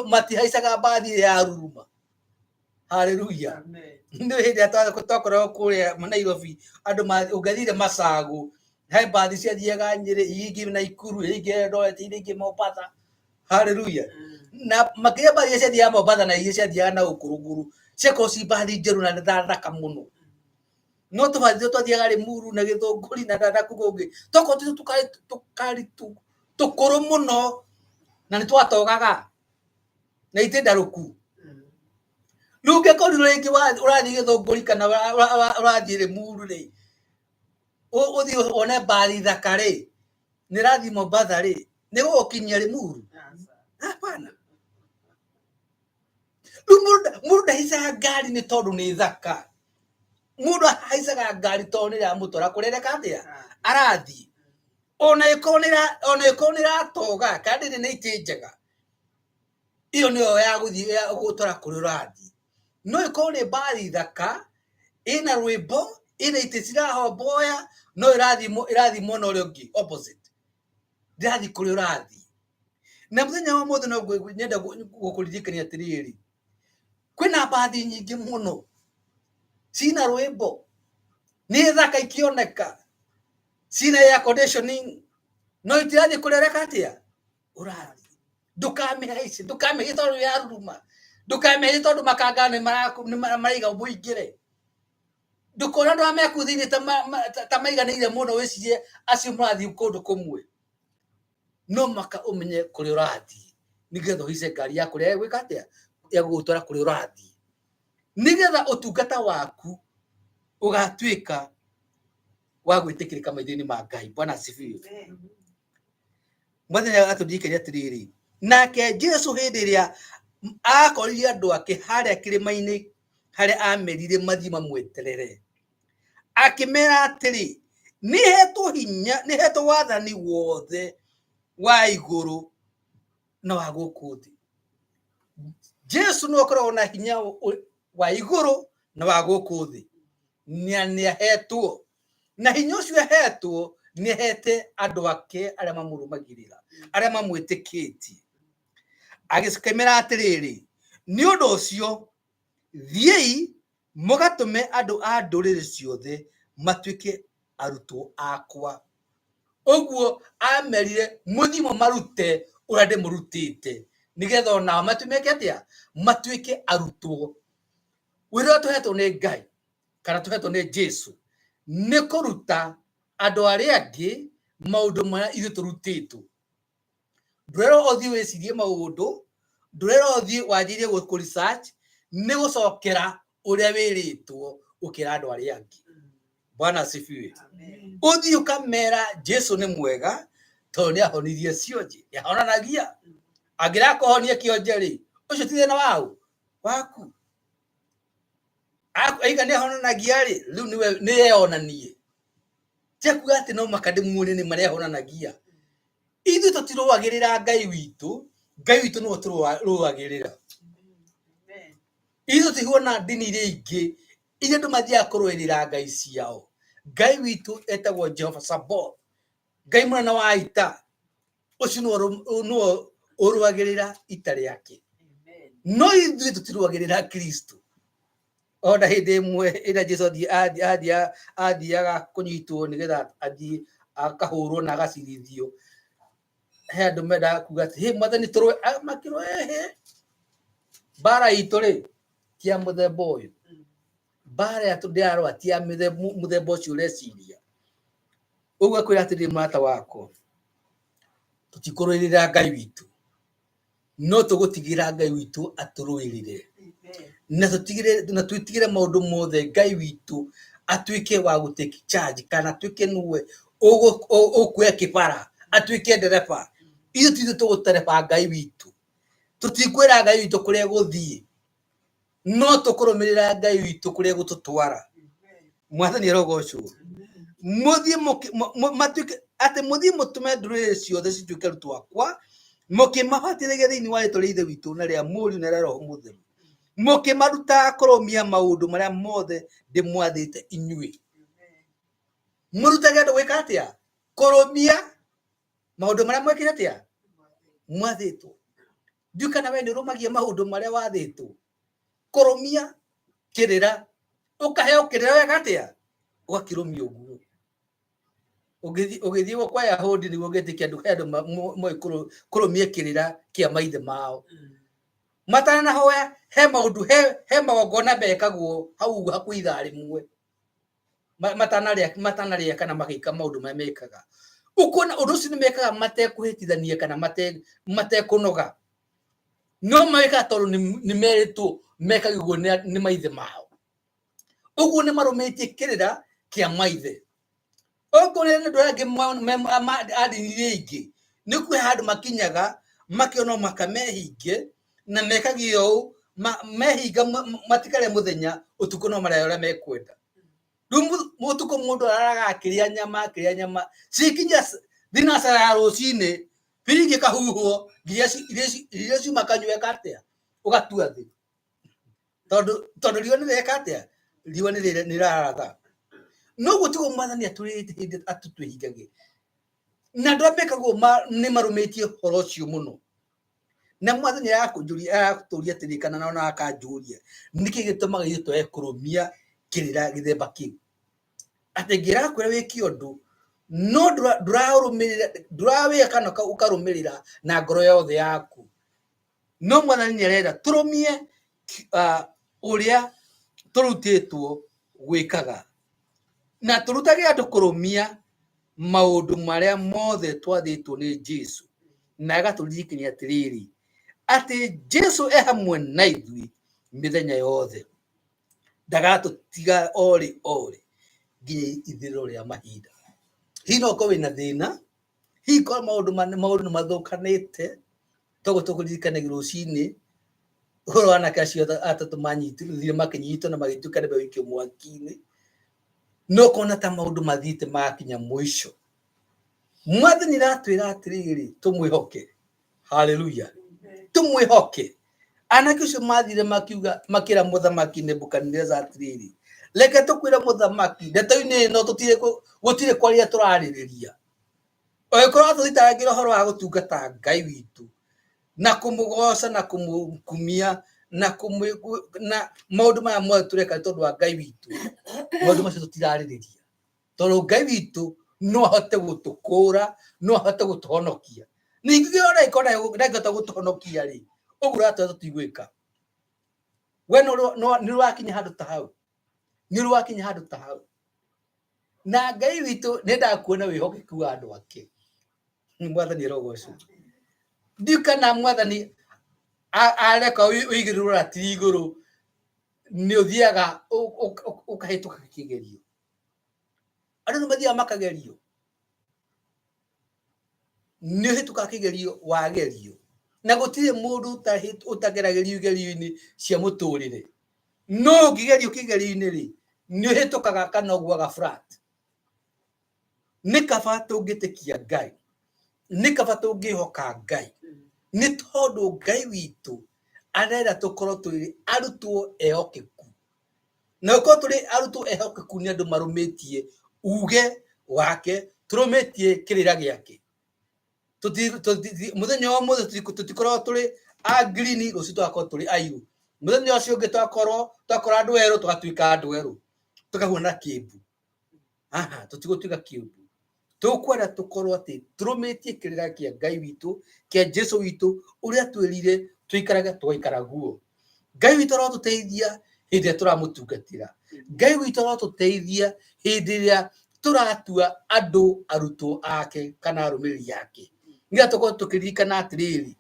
matihaicaga mbathi ĩrĩa ya ruruma. Haleluya. Nĩ hĩndĩ ĩrĩa twakoragwo kũrĩa Nairobi, andũ ũngĩathire Masagu, he mbathi ciathiaga Nyĩrĩ, ingĩ Naikuru, ingĩ Eldoret, ingĩ Mombasa. Haleluya. Na makĩria mbathi iria ciathiaga Mombasa na iria ciathiaga na gũkũ rũgũrũ, ciakoragwo ci mbathi njerũ na nĩ thaka mũno. No tũbathi tũrĩa twathiaga Limuru na Gĩthũngũri na kũu kũngĩ, twakoragwo twĩ tũkari tũkũrũ mũno na nĩ twatogaga na itĩ ndarũku. Rĩu ũngĩkorirwo rĩngĩ ũrathiĩ Gĩthũngũri kana ũrathiĩ Limuru rĩ, ũthiĩ wone mbathi thaka rĩ, nĩ ĩrathiĩ Mombatha rĩ, nĩ ĩgũgũkinyia Limuru? Hapana. Rĩu mũndũ ndahaicaga ngari nĩ tondũ nĩ thaka. Mũndũ ahaicaga ngari tondũ nĩ ĩramũtwara kũrĩa areka atĩa? Arathiĩ. Ona ĩkorwo nĩ ĩratoga kana ndĩrĩ na itĩ njega, ĩyo nĩyo ya gũthiĩ ya gũgũtwara kũrĩa ũrathiĩ. No ĩkorwo nĩ mbathi thaka, ĩna rwĩmbo, ĩna itĩ cirahomboya, no ĩrathiĩ mwena ũrĩa ũngĩ opposite. Ndĩrathiĩ kũrĩa ũrathiĩ. Na mũthenya wa ũmũthĩ no nyenda gũkũririkania atĩrĩrĩ, kwĩna mbathi nyingĩ mũno cina rwĩmbo, nĩ thaka ikĩoneka, cina air conditioning, no itirathiĩ kũrĩa ũreka atĩa? Ũrathiĩ. Ndũkamĩhaice, ndũkamĩhaice tondũ yaruruma, ndũkamĩhaice tondũ makanga nĩ maraiga mũingĩre. Ndũkona andũ arĩa me kũu thĩinĩ ta maiganĩire mũno wĩcirie acio mũrathiĩ kũndũ kũmwe. No mũhaka ũmenye kũrĩa ũrathiĩ nĩgetha ũhaice ngari ya kũrĩa ĩgwĩka atĩa, ya gũgũtwara kũrĩa ũrathiĩ. Nĩgetha ũtungata waku ũgatuĩka wa gwĩtĩkĩrĩka maitho-inĩ ma Ngai. Bwana asifiwe. Mwathani agatũririkania atĩrĩrĩ, nake Jesu hĩndĩ ĩrĩa akorire andũ ake harĩa kĩrĩma-inĩ harĩa amerire mathiĩ mamweterere, akĩmera atĩrĩ, nĩhetwo hinya, nĩhetwo wathani wothe wa igũrũ na wa gũkũ thĩ. Jesu nĩwe ũkoragwo na hinya wa igũrũ na wa gũkũ thĩ. Nĩahetwo. Na hinya ũcio ahetwo, nĩahete andũ ake arĩa mamũrũmagĩrĩra, arĩa mamwĩtĩkĩtie. Agĩkĩmera atĩrĩrĩ, nĩ ũndũ ũcio, thiĩi mũgatũme andũ a ndũrĩrĩ ciothe matuĩke arutwo akwa. Ũguo amerire mũthiĩ mũmarute ũrĩa ndĩmũrutĩte, nĩgetha onao matuĩke atĩa? Matuĩke arutwo. Wĩra ũrĩa tũhetwo nĩ Ngai kana tũhetwo nĩ Jesu nĩ kũruta andũ arĩa angĩ maũndũ marĩa ithuĩ tũrutĩtwo. Ndũrerwo ũthiĩ wĩcirie maũndũ, ndũrerwo ũthiĩ wanjĩrĩrie kũ research, nĩ gũcokera ũrĩa wĩrĩtwo ũkĩra andũ arĩa angĩ. Bwana asifiwe. Ũthiĩ ũkamera Jesu nĩ mwega tondũ nĩ ahonirie cionje, nĩ ahonanagia. Angĩrakũhonia kĩonje rĩ, ũcio ti thĩna waũ? Waku. Aiga nĩ ahonanagia rĩ, rĩu nĩwe nĩ eyonanie. Ti kuga atĩ no mũhaka ndĩmuonie nĩ marĩa ahonanagia. Ithuĩ tũtirũagĩrĩra Ngai witũ, Ngai witũ nĩwe ũtũrũagĩrĩra. Ithuĩ tũtihuana ndini iria ingĩ, iria andũ mathiaga kũrũĩrĩra ngai ciao. Ngai witũ etagwo Jehova Sabaoth, Ngai mũnene wa ita. Ũcio nĩwe ũrũagĩrĩra ita rĩake. No ithuĩ tũtirũagĩrĩra Kristo. Ona hĩndĩ ĩmwe ĩrĩa Jesu athiaga kũnyitwo nĩgetha athiĩ akahũrwo na agacirithio, he andũ mendaga kuga atĩ, hĩ mwathani tũrũe, makĩrwo ehe, mbara itũ rĩ ti ya mũthemba ũyũ, mbara ĩrĩa ndĩrarũa ti ya mũthemba ũcio ũreciria. Ũguo akwĩra atĩrĩrĩ mũrata wakwa, tũtikũrũĩrĩra Ngai witũ, no tũgũtigĩra Ngai witũ atũrũĩrĩre. Na tũtigĩre na twĩtigĩre maũndũ mothe Ngai witũ atuĩke wa gũ take charge kana atuĩke nĩwe ũkuoya kĩbara, atuĩke ndereba. Ithuĩ ti ithuĩ tũgũtereba Ngai witũ. Tũtikwĩra Ngai witũ kũrĩa egũthiĩ. No tũkũrũmĩrĩra Ngai witũ kũrĩa egũtũtwara. Mwathani arogocwo. Mũthiĩ matuĩke atĩ mũthiĩ mũtũme ndũrĩrĩ ciothe cituĩke arutwo akwa, mũkĩmabatithagia thĩinĩ wa rĩtwa rĩa Ithe witũ na rĩa Mũriũ na rĩa Roho Mũtheru, mũkĩmarutaga kũrũmia maũndũ marĩa mothe ndĩmwathĩte inyuĩ. Mũrutage andũ gwĩka atĩa? Kũrũmia maũndũ marĩa mwekire atĩa? Mwathĩtwo. Ndiũĩ kana we nĩ ũrũmagia maũndũ marĩa wathĩtwo. Kũrũmia kĩrĩra, ũkaheo kĩrĩra weka atĩa? Ũgakĩrũmia ũguo. Ũgĩthiĩ kwa Yahudi nĩguo ũngĩtĩkia andũ, he andũ moĩ kũrũmia kĩrĩra kĩa maithe mao. Matanahoya he maũndũ, he magongona mekagwo hau hakuhĩ ithaa rĩmwe. Matanarĩa kana magĩka maũndũ marĩa mekaga. Ũkona ũndũ ũcio nĩ mekaga matekũhĩtithania kana matekũnoga. No mekaga tondũ nĩ merĩtwo mekage ũguo nĩ maithe mao. Ũguo nĩ marũmĩtie kĩrĩra kĩa maithe. Okorwo nĩ andũ arĩa angĩ a ndini iria ingĩ, nĩ kwĩ handũ makinyaga makĩona maka mehinge na mekage ũũ, mehinga matikarĩe mũthenya, ũtukũ no marĩe ũrĩa mekwenda. Rĩu ũtukũ mũndũ araraga akĩrĩa nyama, akĩrĩa nyama, cikinya thinacara ya rũcinĩ, biringi ĩkahuhwo nginya iria ciuma kanyua eka atĩa? Ũgatua thĩ. Tondũ riũa nĩ rĩreka atĩa? Riũa nĩ rĩraratha. No ũguo tiguo Mwathani atwĩrĩte hĩndĩ atũtwĩhingage. Na andũ arĩa mekaga ũguo nĩ marũmĩtie ũhoro ũcio mũno. Na Mwathani arakũnjũria, aratũria atĩrĩ kana ona akanjũria, nĩkĩ gĩtũmaga ithuĩ twage kũrũmia kĩrĩra gĩthemba kĩu? Atĩ ngĩrakwĩra wĩke ũndũ, no ndũraũrũmĩrĩra, ndũrawĩka kana ũkarũmĩrĩra na ngoro yothe yaku. No Mwathani nĩ arenda tũrũmie ũrĩa tũrutĩtwo gwĩkaga. Na tũrutage andũ kũrũmia maũndũ marĩa mothe twathĩtwo nĩ Jesu. Na agatũririkania atĩrĩrĩ, atĩ Jesu e hamwe na ithuĩ mĩthenya yothe. Ndagatũtiga orĩ orĩ nginya ithirĩro rĩa mahinda. Hihi no ũkorwo wĩna thĩna, hihi korwo maũndũ nĩ mathũkanĩte, toguo tũkũririkanagia rũcinĩ, ũhoro wa anake acio atatũ manyitirwo makĩnyitwo na magĩtuĩka nĩ megũikio mwaki-inĩ, no ũkona ta maũndũ mathiĩte magakinya mũico. Mwathani aratwĩra atĩrĩrĩ, tũmwĩhoke. Haleluya. Tũmwĩhoke. Anake acio mathire makiuga makĩra mũthamaki Nebukadneza atĩrĩrĩ, reke tũkwĩre mũthamaki, ndeto-inĩ ĩno gũtirĩ kwaria tũrarĩrĩria. Ũngĩkorwo atũthitangĩra ũhoro wa gũtungata Ngai witũ na kũmũgoca na kũmũkumia na na maũndũ maya mothe tũreka nĩ tondũ wa Ngai witũ, maũndũ macio tũtirarĩrĩria. Tondũ Ngai witũ no ahote gũtũkũra, no ahote gũtũhonokia. Ningĩ ona angĩkorwo ndangĩhota gũtũhonokia rĩ, ũguo ũratwĩra tũtigwĩka. We nĩ ũrakinya handũ ta hau? Nĩ ũrakinya handũ ta hau? Na Ngai witũ nĩendaga kuona wĩhokeku wa andũ ake. Mwathani arogocwo. Ndiũĩ kana Mwathani areka ũigĩrĩrwo ratiri igũrũ nĩ ũthiaga ũkahĩtũka kĩgerio. Andũ nĩ mathiaga makagerio. Nĩ ũhĩtũkaga kĩgerio wagerio. Na gũtirĩ mũndũ ũtageragĩrio igerio-inĩ cia mũtũrĩre. No ũngĩgerio kĩgerio-inĩ rĩ, nĩ ũhĩtũkaga kana ũgũaga flat. Nĩ kaba tũngĩtĩkia Ngai, nĩ kaba tũngĩhoka Ngai, nĩ tondũ Ngai witũ arenda tũkorwo tũrĩ arutwo ehokeku. Na gũkorwo tũrĩ arutwo ehokeku nĩ andũ marũmĩtie uge wake, tũrũmĩtie kĩrĩra gĩake. Mũthenya wa ũmũthĩ tũtikoragwo tũrĩ a green, rũciũ tũgakorwo tũrĩ airũ. Mũthenya ũcio ũngĩ twakora andũ erũ tũgatuĩka andũ erũ, tũkahuana kĩmbu. Aha, tũtigũtuĩka kĩmbu. Tũkwenda tũkorwo atĩ tũrũmĩtie kĩrĩra kĩa Ngai witũ, kĩa Jesu witũ, ũrĩa twĩrire tũikarage tũgaikara guo. Ngai witũ arotũteithia hĩndĩ ĩrĩa tũramũtungatĩra. Ngai witũ arotũteithia hĩndĩ ĩrĩa tũratua andũ arutwo ake kana arũmĩrĩri ake. Nĩgetha tũkorwo tũkĩririkana atĩrĩrĩ,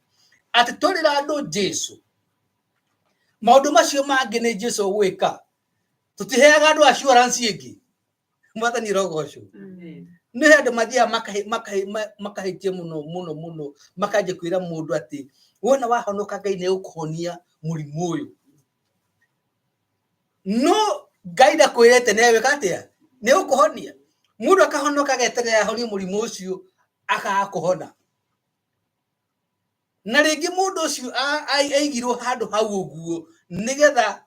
atĩ twerĩra andũ Jesu, maũndũ macio mangĩ nĩ Jesu ũgwĩka. Tũtiheaga andũ assurance ĩngĩ. Mwathani arogocwo. Nĩ he andũ mathiaga makahĩtia mũno mũno mũno, makanjia kwĩra mũndũ atĩ wona wahonoka Ngai nĩ egũkũhonia mũrimũ ũyũ. No Ngai ndakwĩrĩte nĩ egwĩka atĩa, nĩ ũkũhonia. Mũndũ akahonoka ageterera ahonie mũrimũ ũcio akaga kũhona. Na rĩngĩ mũndũ ũcio aigirwo handũ hau ũguo nĩgetha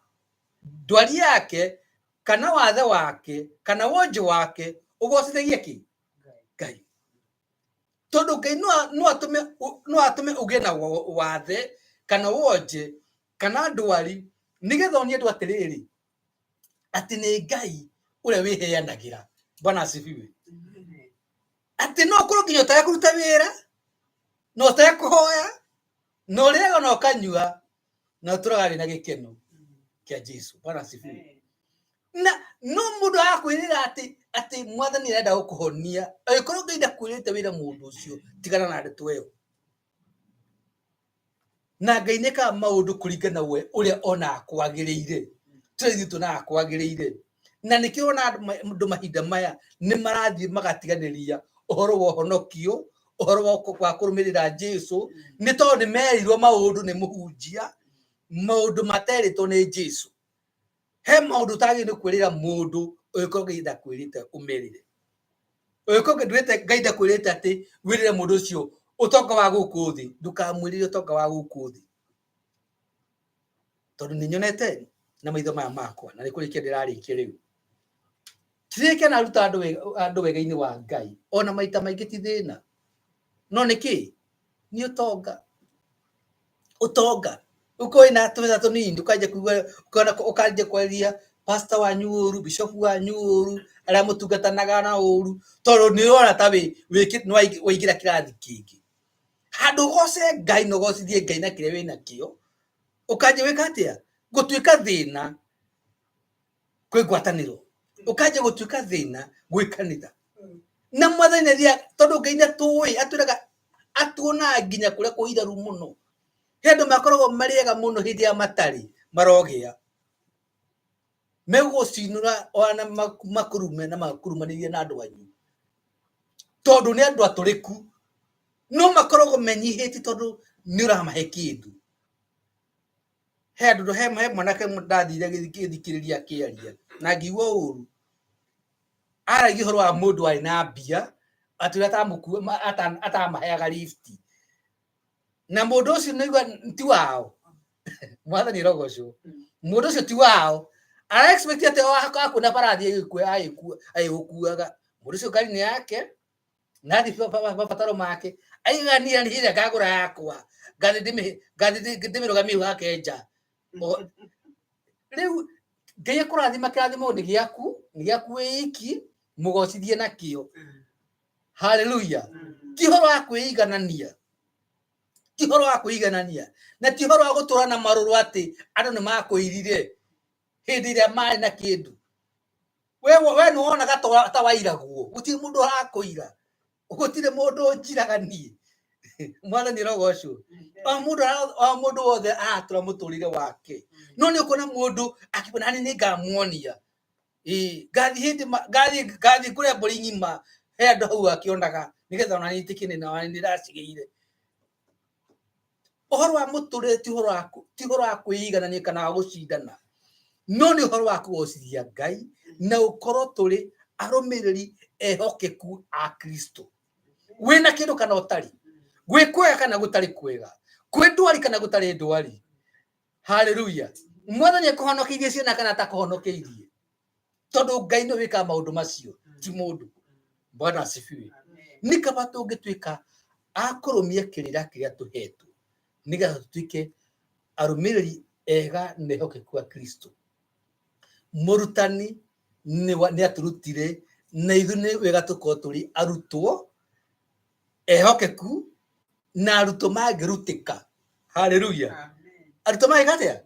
ndwari yake kana wathe wake kana wonje wake ũgocithagie kĩ? Ngai. Tondũ Ngai no atũme ũgĩe na wathe kana wonje kana ndwari nĩgetha onie andũ atĩrĩrĩ atĩ nĩ Ngai ũrĩa wĩheanagĩra. Bwana asifiwe. Atĩ no ũkorwo nginya ũtekũruta wĩra na ũtekũhoya na ũrĩaga na ũkanyua na ũtũraga wĩna gĩkeno kĩa Jesu. Bwana asifiwe. Na no mũndũ agakwĩrĩra atĩ atĩ mwathani arenda gũkũhonia, angĩkorwo Ngai ndakwĩrĩte wĩra mũndũ ũcio, tigana na ndeto ĩyo. Na Ngai nĩ ekaga maũndũ kũringana we ũrĩa onaga kwagĩrĩire, tũrĩa ithuĩ tuonaga kwagĩrĩire. Na nĩkĩo ũrona andũ mahinda maya nĩ marathiĩ magatiganĩria ũhoro wa ũhonokio, ũhoro wa kũrũmĩrĩra Jesu, nĩ tondũ nĩ merirwo maũndũ nĩ mũhunjia, maũndũ materĩtwo nĩ Jesu. He maũndũ ũtagĩrĩirwo nĩ kwĩrĩra mũndũ ũngĩkorwo Ngai ndakwĩrĩte ũmerĩre. Ũngĩkorwo Ngai ndakwĩrĩte atĩ wĩrĩre mũndũ ũcio ũtonga wa gũkũ thĩ, ndũkamwĩrĩre ũtonga wa gũkũ thĩ. Tondũ nĩ nyonete na maitho maya makwa, na nĩ kũrĩkia ndĩrarĩkia rĩu. Kĩrĩa kĩanaruta andũ wega-inĩ wa Ngai, ona maita maingĩ ti thĩna. No nĩ kĩ? Nĩ ũtonga. Ũtonga. Ũkorwo wĩna tũbeca tũnini, ũkanjia kũigua, ũkona ũkanjia kwarĩria pastor wanyu ũru, bishop wanyu ũru, arĩa mũtungatanaga nao ũru, tondũ nĩ ũrona ta waingĩra kĩrathi kĩngĩ. Handũ ũgoce Ngai na ũgocithie Ngai na kĩrĩa wĩnakĩo, ũkanjia gwĩka atĩa? Gũtuĩka thĩna kwĩ ngwatanĩro, ũkanjia gũtuĩka thĩna gwĩ kanitha. Na mwathani nĩ athiaga, tondũ Ngai nĩ atũĩ, atwĩraga atuonaga nginya kũrĩa kũhitharu mũno. He andũ makoragwo marĩ ega mũno hĩndĩ ĩrĩa matarĩ marogĩa. Megũgũcinũra ona makũrume na makũrumanĩrie na andũ anyu. Tondũ nĩ andũ atũrĩku, no makoragwo menyihĩtie tondũ nĩ ũramahe kĩndũ. He andũ, he mwanake ndathire ngĩthikĩrĩria akĩaria na ngĩigua ũru. Aragia ũhoro wa mũndũ warĩ na mbia, atĩ ũrĩa atamaheaga lift. Na mũndũ ũcio nĩ aigua ti wao. Mwathani arogocwo. Mũndũ ũcio ti wao. Ara expect atĩ o akuona bara athiĩ agĩgũkuaga. Mũndũ ũcio ngari nĩ yake, na athiĩ mabataro make. Aigaga niĩ hĩndĩ ĩrĩa ngagũra yakwa, ngathiĩ ndĩmĩrũgamie hau hake nja. Rĩu Ngai akũrathima kĩrathimo nĩ gĩaku, nĩ gĩaku wĩ iki, mũgocithie nakĩo. Haleluya. Ti ũhoro wa kwĩiganania. Ti ũhoro wa kwĩiganania. Na ti ũhoro wa gũtũra na marũrũ atĩ andũ nĩ makũirire hĩndĩ ĩrĩa marĩ na kĩndũ. We nĩ wonaga ta wairagwo. Gũtirĩ mũndũ ũrakũira. Gũtirĩ mũndũ ũnjiraga niĩ. Mwathani arogocwo. O mũndũ o mũndũ wothe aratũra mũtũrĩre wake. No nĩ ũkuona mũndũ akiuga nani nĩ ngamuonia. Ĩĩ, ngathiĩ hĩndĩ ngathiĩ ngathiĩ kũrĩa mbũri ng'ima he andũ hau akĩonaga nĩgetha ona niĩ njĩtĩkie nĩ nĩ ndĩracigĩire. Ũhoro wa mũtũrĩre ti ũhoro wa ti ũhoro wa kwĩiganania kana wa gũcindana, no nĩ ũhoro wa kũgocithia Ngai na gũkorwo tũrĩ arũmĩrĩri ehokeku a Kristo. Wĩna kĩndũ kana ũtarĩ, gwĩ kwega kana gũtarĩ kwega, kwĩ ndwari kana gũtarĩ ndwari. Haleluya. Mwathani akũhonokeirie ciana kana atakũhonokeirie, tondũ Ngai nĩwe wĩkaga maũndũ macio, ti mũndũ. Bwana asifiwe. Nĩ kaba tũngĩtuĩka a kũrũmia kĩrĩra kĩrĩa tũhetwo, nĩgetha tũtuĩke arũmĩrĩri ega na ehokeku a Kristo. Mũrutani nĩ atũrutire, na ithuĩ nĩ wega tũkorwo tũrĩ arutwo ehokeku na arutwo mangĩrutĩka. Haleluya. Arutwo mangĩka atĩa?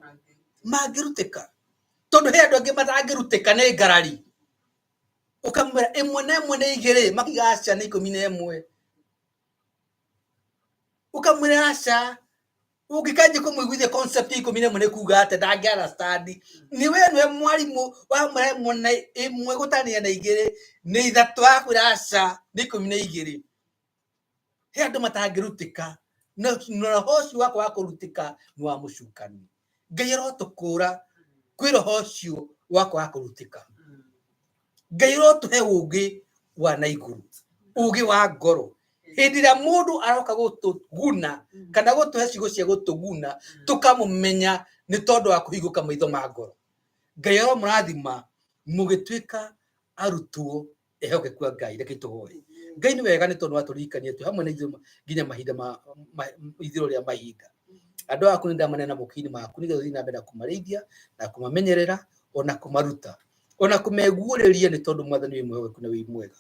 Mangĩrutĩka. Tondũ he andũ angĩ matangĩrutĩka nĩ ngarari. Ũkamwĩra ĩmwe na ĩmwe nĩ igĩrĩ, makiuga aca nĩ 11. Ũkamwĩra aca, ũngĩkanjia kũmũiguithia concept ya 11 nĩ kuga atĩa, ndangĩ understand. Nĩ we nĩwe mwarimũ wamwĩra ĩmwe na ĩmwe gũtania na igĩrĩ nĩ ithatũ, akwĩra aca nĩ 12. He andũ matangĩrutĩka, na roho ũcio wakwa wa kũrutĩka nĩ wa mũcukani. Ngai arotũkũra kwĩ roho ũcio Wa kwaga kũrutĩka. Ngai ũrotũhe ũũgĩ wa na igũrũ, ũũgĩ wa ngoro. Hĩndĩ ĩrĩa mũndũ aroka gũtũguna kana gũtũhe ciugo cia gũtũguna, tũkamũmenya nĩ tondũ wa kũhingũka maitho ma ngoro. Ngai aromũrathima mũgĩtuĩka arutwo ehokeku a Ngai. Reke tũhoe. Ngai nĩ wega nĩ tondũ watũririkania twĩ hamwe na ithuĩ nginya mahinda ma ithirĩro rĩa mahinda. Andũ aku nĩ ndamaneana moko-inĩ maku nĩgetha ũthiĩ na mbere na kũmarĩithia na kũmamenyerera ona kũmaruta ona kũmeguũrĩria nĩ tondũ Mwathani wĩ mwĩhokeku na wĩ mwega.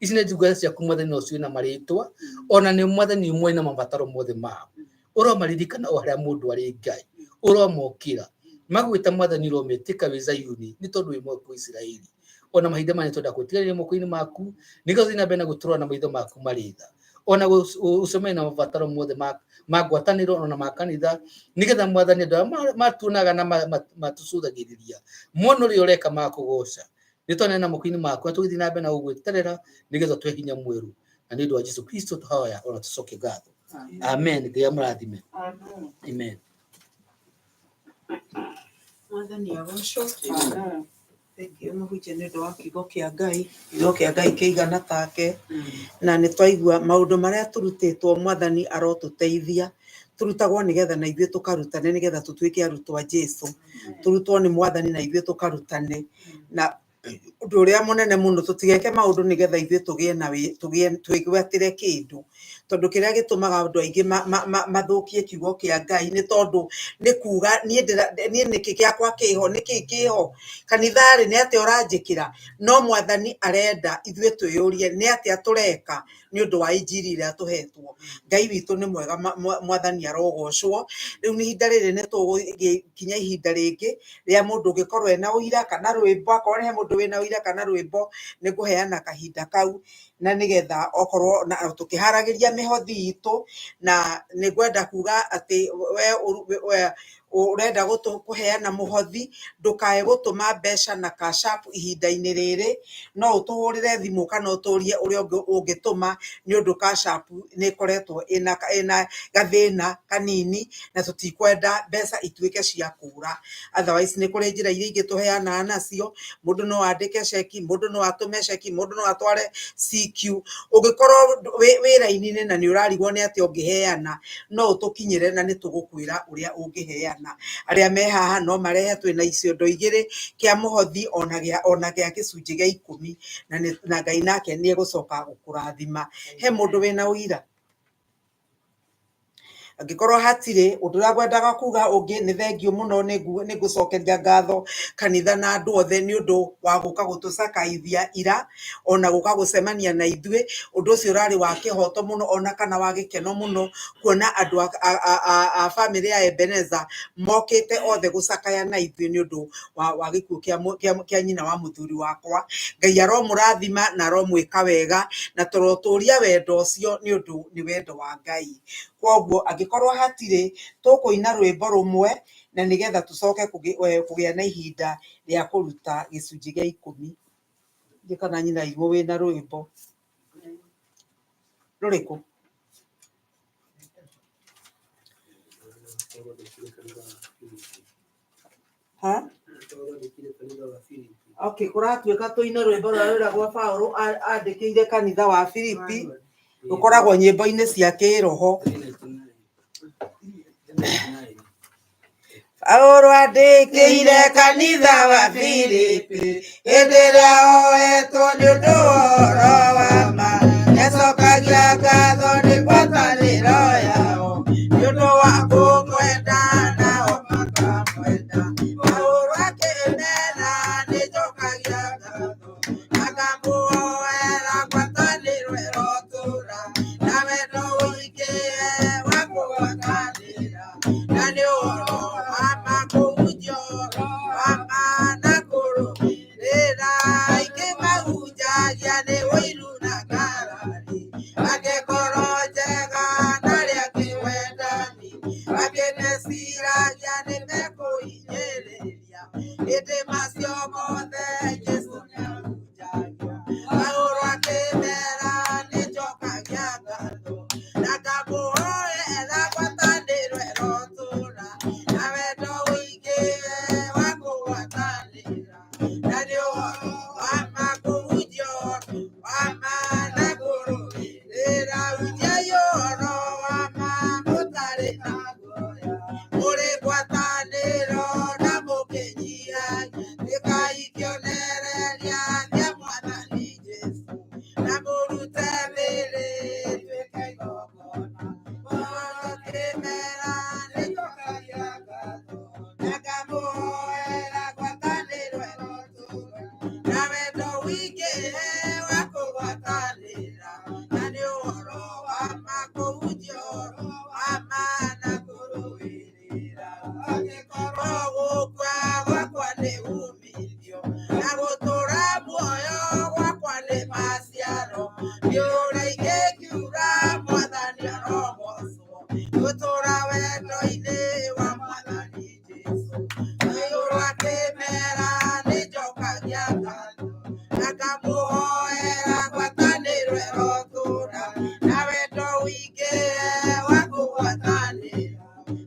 Ici nĩ ndungata ciaku Mwathani no ciũĩ na marĩtwa ona nĩ Mwathani ũmwe na mabataro mothe mao. Ũromaririkana o harĩa mũndũ arĩ Ngai, ũromokĩra magwĩta Mwathani, ũrometĩka wĩ Zayuni nĩ tondũ wĩ mwĩhokeku Isiraeli. Ona mahinda maya nĩtwenda gũtiganĩria moko-inĩ maku nĩgetha ũthiĩ na mbere na gũtũrora na maitho maku marĩ tha, ona ũcemanie na mabataro mothe ma ngwatanĩro ona ma kanitha, nĩgetha Mwathani andũ arĩa matuonaga na matũcũthagĩrĩria mona ũrĩa ũreka makũgoca. Nĩ twaneana moko-inĩ maku na tũgĩthiĩ na mbere na gũgweterera nĩgetha ũtũhe hinya mwerũ, na nĩ ũndũ wa Jesu Kristo tũhoya ona tũcoke ngatho. Amen. Ngai amũrathime. Amen. Mwathani agocwo. Thank you mũhunjia nĩ ũndũ wa kiugo kĩa Ngai, kiugo kĩa Ngai kĩigana take, na nĩ twaigua maũndũ marĩa tũrutĩtwo. Mwathani arotũteithia tũrutagwo nĩgetha na ithuĩ tũkarutane, nĩgetha tũtuĩke arutwo a Jesu, tũrutwo nĩ Mwathani na ithuĩ tũkarutane. Na ũndũ ũrĩa mũnene mũno, tũtigeke maũndũ nĩgetha ithuĩ tũgĩe na tũgĩe twĩgwatĩre kĩndũ, tondũ kĩrĩa gĩtũmaga andũ aingĩ mathũkie kiugo kĩa Ngai nĩ tondũ nĩ kuga niĩ niĩ nĩkĩ gĩakwa kĩho, nĩkĩ kĩho kanitha-rĩ, nĩ atĩa ũranjĩkĩra. No Mwathani arenda ithuĩ twĩyũrie nĩ atĩa tũreka nĩ ũndũ wa injiri ĩrĩa tũhetwo. Ngai witũ nĩ mwega, Mwathani arogocwo. Rĩu nĩ ihinda rĩrĩ nĩ tũgũkinya ihinda rĩngĩ rĩa mũndũ ũngĩkorwo ena ũira kana rwĩmbo. Akorwo he mũndũ wĩna ũira kana rwĩmbo, nĩ ngũheana kahinda kau, na nĩgetha okorwo na tũkĩharagĩria mĩhothi itũ. Na nĩ ngwenda kuga atĩ we ũrenda kũheana mũhothi, ndũkae gũtũma mbeca na Cash App ihinda-inĩ rĩrĩ. No ũtũhũrĩre thimũ kana ũtũrie ũrĩa ũngĩtũma, nĩ ũndũ Cash App nĩ ĩkoretwo ĩna gathĩna kanini na tũtikwenda mbeca ituĩke cia kũra. Otherwise nĩ kũrĩ njĩra iria ingĩ tũheanaga nacio. Mũndũ no andĩke ceki, mũndũ no atũme ceki, mũndũ no atware CQ. Ũngĩkorwo wĩ raini-inĩ na nĩ ũrarigwo nĩ atĩa ũngĩheana, no ũtũkinyĩre na nĩ tũgũkwĩra ũrĩa ũngĩheana. Arĩa me haha no marehe, twĩna iciondo igĩrĩ, kĩa mũhothi ona gĩa gĩcunjĩ gĩa ikũmi, na Ngai nake nĩ egũcoka gũkũrathima. He mũndũ wĩna ũira? Angĩkorwo hatirĩ, ũndũ ũrĩa ngwendaga kuga ũngĩ nĩ thengiũ mũno, nĩ ngũcokeria ngatho kanitha na andũ othe nĩ ũndũ wa gũka gũtũcakaithia ira ona gũka gũcemania na ithuĩ. Ũndũ ũcio ũrarĩ wa kĩhoto mũno ona kana wa gĩkeno mũno kuona andũ a bamĩrĩ ya Ebeneza mokĩte othe gũcakaya na ithuĩ nĩ ũndũ wa gĩkuũ kĩa nyina wa mũthuri wakwa. Ngai aromũrathima na aromwĩka wega, na tũrotũria wendo ũcio nĩ ũndũ nĩ wendo wa Ngai. Koguo angĩkorwo hatirĩ, tũkũina rwĩmbo rũmwe na nĩgetha tũcoke kũgĩa na ihinda rĩa kũruta gĩcunjĩ gĩa ikũmi. Ndiũĩ kana nyina imũ wĩna rwĩmbo rũrĩkũ? Ha? Okay, kũratuĩka tũine rwĩmbo rũrĩa rwĩragwo Paũlũ andĩkĩire kanitha wa Filipi, rũkoragwo nyĩmbo-inĩ cia kĩroho. Paũlũ andĩkĩire kanitha wa Filipi hĩndĩ ĩrĩa oetwo nĩ ũndũ wa ũhoro wa ma, nĩacokagia ngatho nĩ ngwatanĩro yao nĩ ũndũ wa kũmwenda nao makamwenda. Paũlũ akĩmera nĩnjokagia ngatho, akamũhoera ngwatanĩro ĩrotũũra na wendo ũingĩhe wa kũgwatanĩra, na nĩ ũhoro wa ma kũhunjia ũhoro wa ma na kũrũmĩrĩra. Aingĩ mahunjagia nĩ ũiru na Gũtũra wendo-inĩ wa Mwathani Jesũ. Igũrũ akĩmera nĩnjokagia ngatho na ngamũhoera ngwatanĩro ĩrotũũra na wendo ũingĩhe wa kũgwatanĩra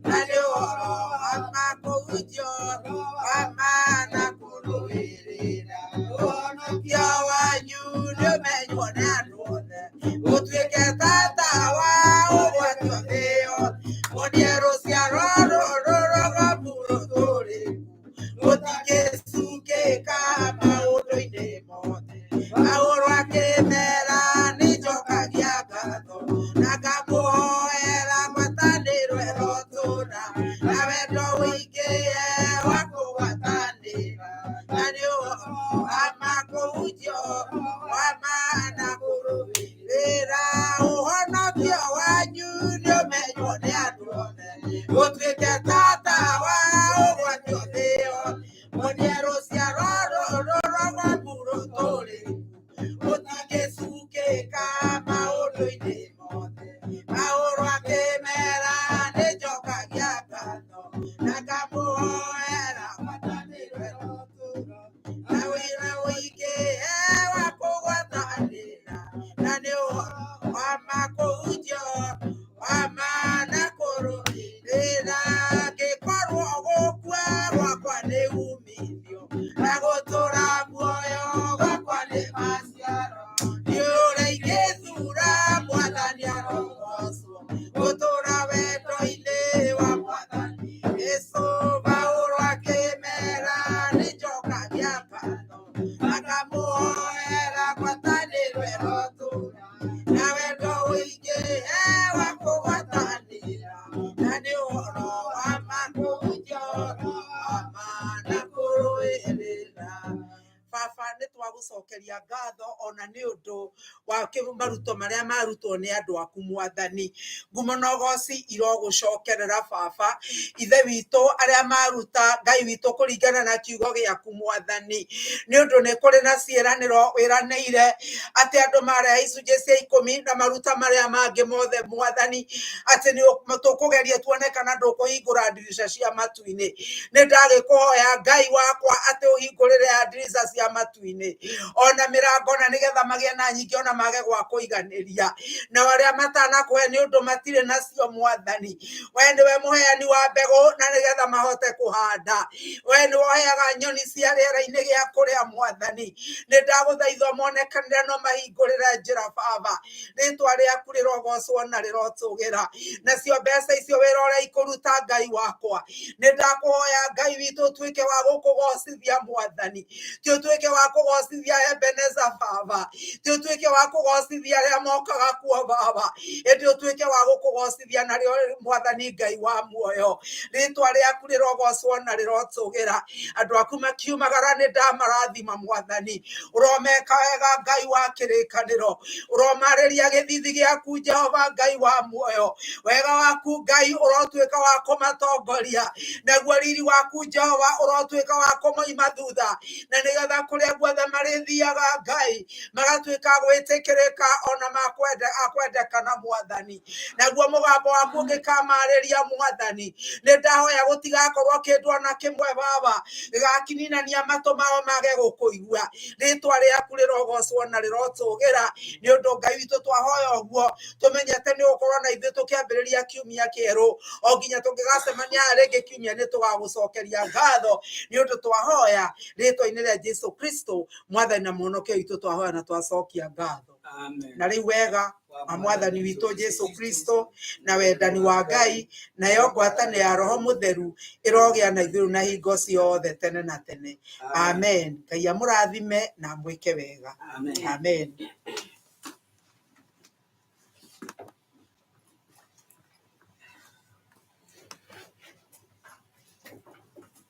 na nĩ ũhoro wa ma kũhunjia ũhoro wa ma na kũrũĩrĩra ũhonokio wanyu nĩũmenywo nĩ andũ othe gũtuĩke ta tawa ũgwatio thĩ yothe muonie rũciaro rũrũ rũgomu rũtũrĩku gũtingĩcukĩka maũndũ-inĩ mothe. Paũlũ akĩmera nĩnjokagia ngatho na ngamũhoera ngwatanĩro ĩrotũũra na wendo ũingĩhe wa kũgwatanĩra na nĩ ũhoro wa ma kũhunjia ũhoro wa ma na kũrũĩrĩra ũhonokio wanyu nĩũmenywo nĩ andũ othe gũtuĩke ta tawa ũgwatio thĩ yothe muonie rũciaro rũrũ rũgomu rũtũrĩku gũtingĩcukĩka maũndũ-inĩ mothe. Paũlũ akĩmera nĩnjokagia ngatho na ngamũhoera ngwatanĩro ĩrotũũra na wĩra ũingĩhe wa kũgwatanĩra na nĩ ũhoro wa ma kũhunjia ũhoro wa ma na kũrũĩrĩra ngĩkorwo gũkua gwakwa nĩ umithio na gũtũũra muoyo gwakwa nĩ maciaro nĩ ũrĩa ingĩthura Mwathani arogocwo gũtũũra wendo-inĩ wa Mwathani Jesũ. Paũlũ akĩmera nĩnjokagia ngatho na ngamũhoera ngwatanĩro ĩrotũũra na wendo ũingĩhe wa kũgwatanĩra na nĩ ũhoro wa ma kũhunjia ũhoro wa ma na kũrũĩrĩra. Baba nĩ twagũcokeria ngatho ona nĩ ũndũ wa maruto marĩa marutwo nĩ andũ aku Mwathani. Ngumo na ũgoci irogũcokerera Baba. Ithe witũ arĩa maruta Ngai witũ kũringana na kiugo gĩaku Mwathani. Nĩ ũndũ nĩ kũrĩ na ciĩranĩro wĩranĩire atĩ andũ marehe icunjĩ cia ikũmi na maruta marĩa mangĩ mothe Mwathani, atĩ nĩ tũkũgeria tuone kana ndũkũhingũra ndirica cia matu-inĩ. Nĩ ndagĩkũhoya Ngai wakwa atĩ ũhingũrĩre ndirica cia matu-inĩ ona mĩrango na nĩgetha magĩe na nyingĩ ona mage gwa kũiganĩria. Nao arĩa matanakũhe nĩ ũndũ matirĩ nacio Mwathani, we nĩwe mũheani wa mbegũ na nĩgetha mahote kũhanda. We nĩwe ũheaga nyoni cia rĩera-inĩ gĩa kũrĩa Mwathani. Nĩ ndagũthaitha monekanĩre no mahingũrĩre njĩra Baba. Rĩtwa rĩaku rĩrogocwo na rĩrotũgĩra. Nacio mbeca icio wĩra ũrĩa ikũruta Ngai wakwa, nĩ ndakũhoya Ngai witũ ũtuĩke wa gũkũgocithia Mwathani, ti ũtuĩke wa kũgocithia Ebeneza Baba, ti ũtuĩke wa kũgocithia arĩa mokaga kuo Baba, ĩndĩ ũtuĩke wa gũkũgocithia narĩo Mwathani Ngai wa muoyo. Rĩtwa rĩaku rĩrogocwo na rĩrotũgĩra. Andũ aku makiumagara nĩ ndamarathima Mwathani, ũromeka wega Ngai wa kĩrĩkanĩro, ũromarĩria gĩthithi gĩaku Jehova Ngai wa muoyo. Wega waku Ngai ũrotuĩka wa kũmatongoria, naguo riri waku Jehova ũrotuĩka wa kũmoima thutha, na nĩgetha kũrĩa guothe marĩthiaga Ngai magatuĩka gwĩtĩkĩrĩka ona akwendekana Mwathani. Naguo mũgambo waku ũngĩkamarĩria Mwathani, nĩ ndahoya gũtigakorwo kĩndũ ona kĩmwe Baba gĩgakininania matũ mao mage gũkũigua. Rĩtwa rĩaku rĩrogocwo na rĩrotũgĩra, nĩ ũndũ Ngai witũ twahoya ũguo tũmenyete nĩ ũgũkorwo na ithuĩ tũkĩambĩrĩria kiumia kĩerũ, o nginya tũngĩgacemania haha rĩngĩ kiumia nĩ tũgagũcokeria ngatho, nĩ ũndũ twahoya rĩtwa-inĩ rĩa Jesu Kristo Mwathani na Mũhonokia witũ, twahoya na twacokia ngatho. Amen. Na rĩu wega wa Mwathani witũ Jesu Kristo na wendani wa Ngai nayo ngwatanĩro ya Roho Mũtheru ĩrogĩa na ithuĩ na hingo ciothe tene na tene. Amen. Ngai amũrathime na amwĩke wega. Amen. Amen.